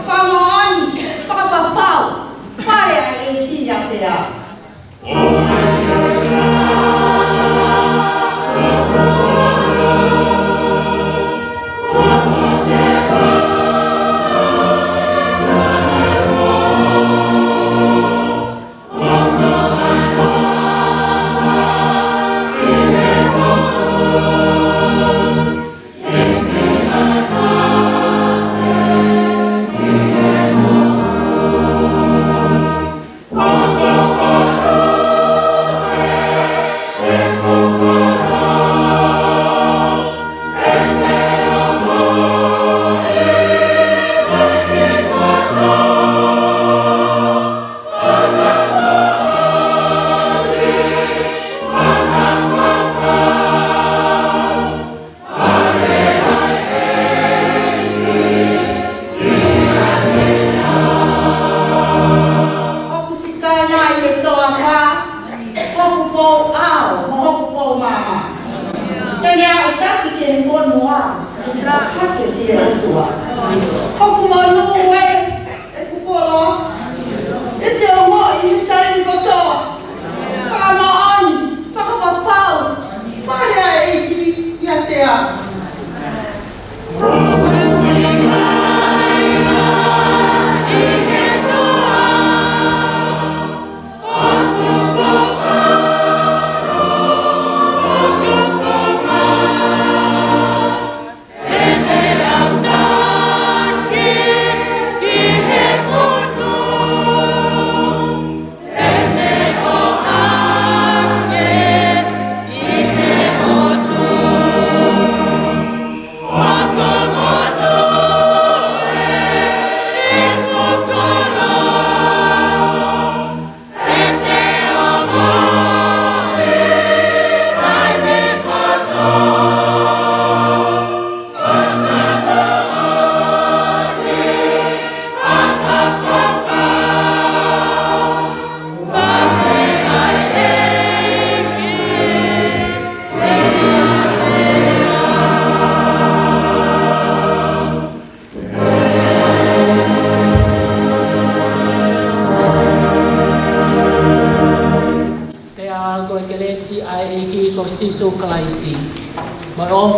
Fakamoʻoni, fakapapau, fale ʻa e ʻEiki ʻiate au. Hoku sikaena ʻi he toafa, hoku pou ʻao, mo hoku pou maama. Te ne aʻutaki ki he fonua, ʻi he fakahake ʻi he ʻOtua. Hoku monū ē, ʻeku koloa, ʻete ongoʻi he taimi kotoa. Fakamoʻoni, fakapapau, fale ʻa e ʻEiki ʻiate au.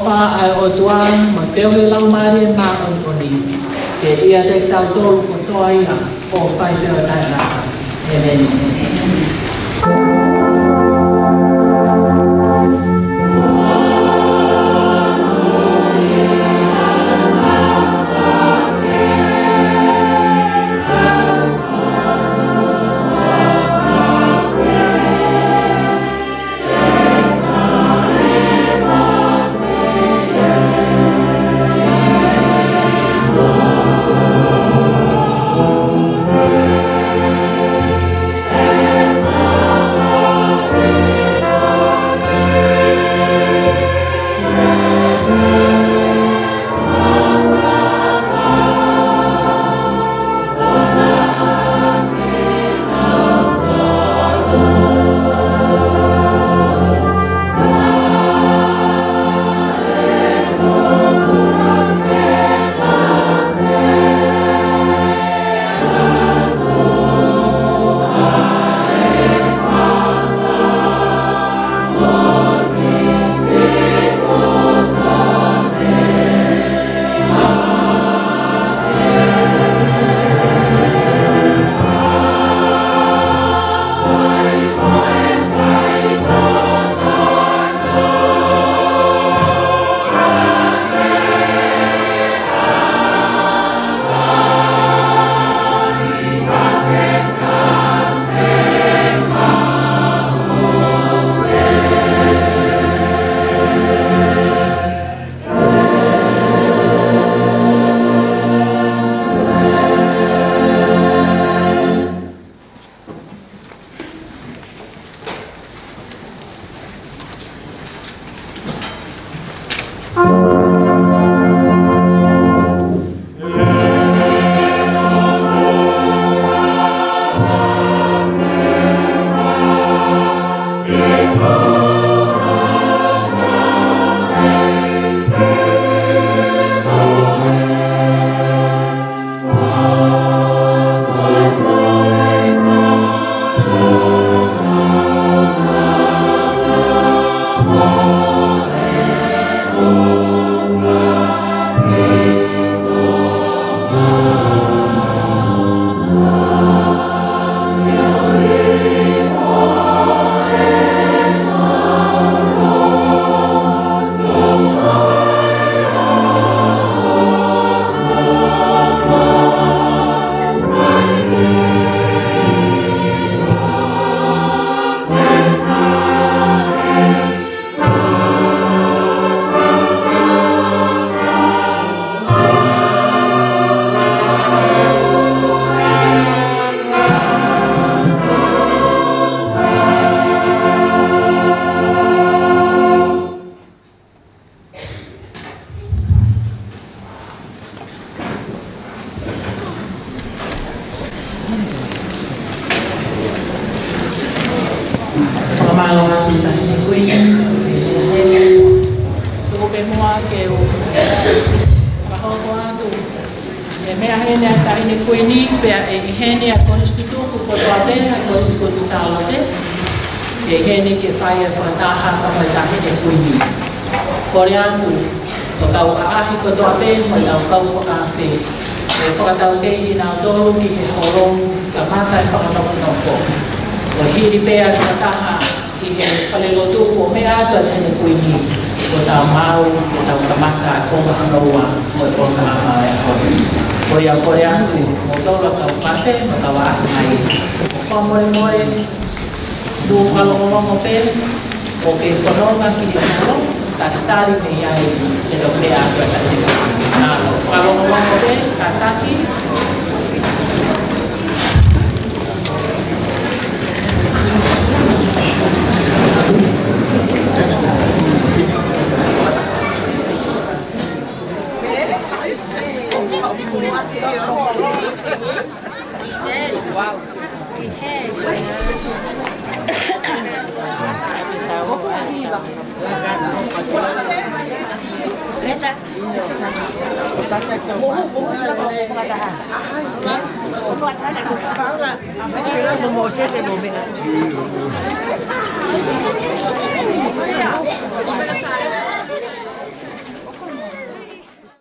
ʻa e ʻOtua, mo e feohi ʻo e Laumālie Māʻoniʻoni, ke ʻiate kitautolu kotoa ia, ʻo fai pē ʻo taʻengata. ʻĒmeni. Fakamālō atu Taʻahine Kuini, tuku pē muʻa ke u fakahoko atu e meʻa heni ʻa e Taʻahine Kuini, pea ʻe ʻi heni ʻa e Kolisi Tutuku kotoa pē ʻa e Kolisi Kuini Sālote, ke ʻi heni ke fai e fakataha pea mo e Taʻahine Kuini. Kole atu, ko e kau ʻaʻahi kotoa pē, mo e kau kau fakaafe, ʻe fakataukei kinautolu ki he holo, kamata e fakanofonofo. Ko e hili pē ʻa e fakataha ʻi he falelotu, kuo meʻa atu ʻa e Taʻahine Kuini, kuo tau maʻu, kuo tau kamata e konga hono ua, mo e konga ʻa e ʻaho ni. Ko ia kole atu, mo e kau kau fakaafe, mo e kau ʻaʻahi mai. Fakamolemole, tuku fakalongolongo pē, ʻoku ke fononga ki he holo, talitali mei ai, ke tau meʻa atu ʻa e Taʻahine Kuini. Fakalongolongo pē, kātaki.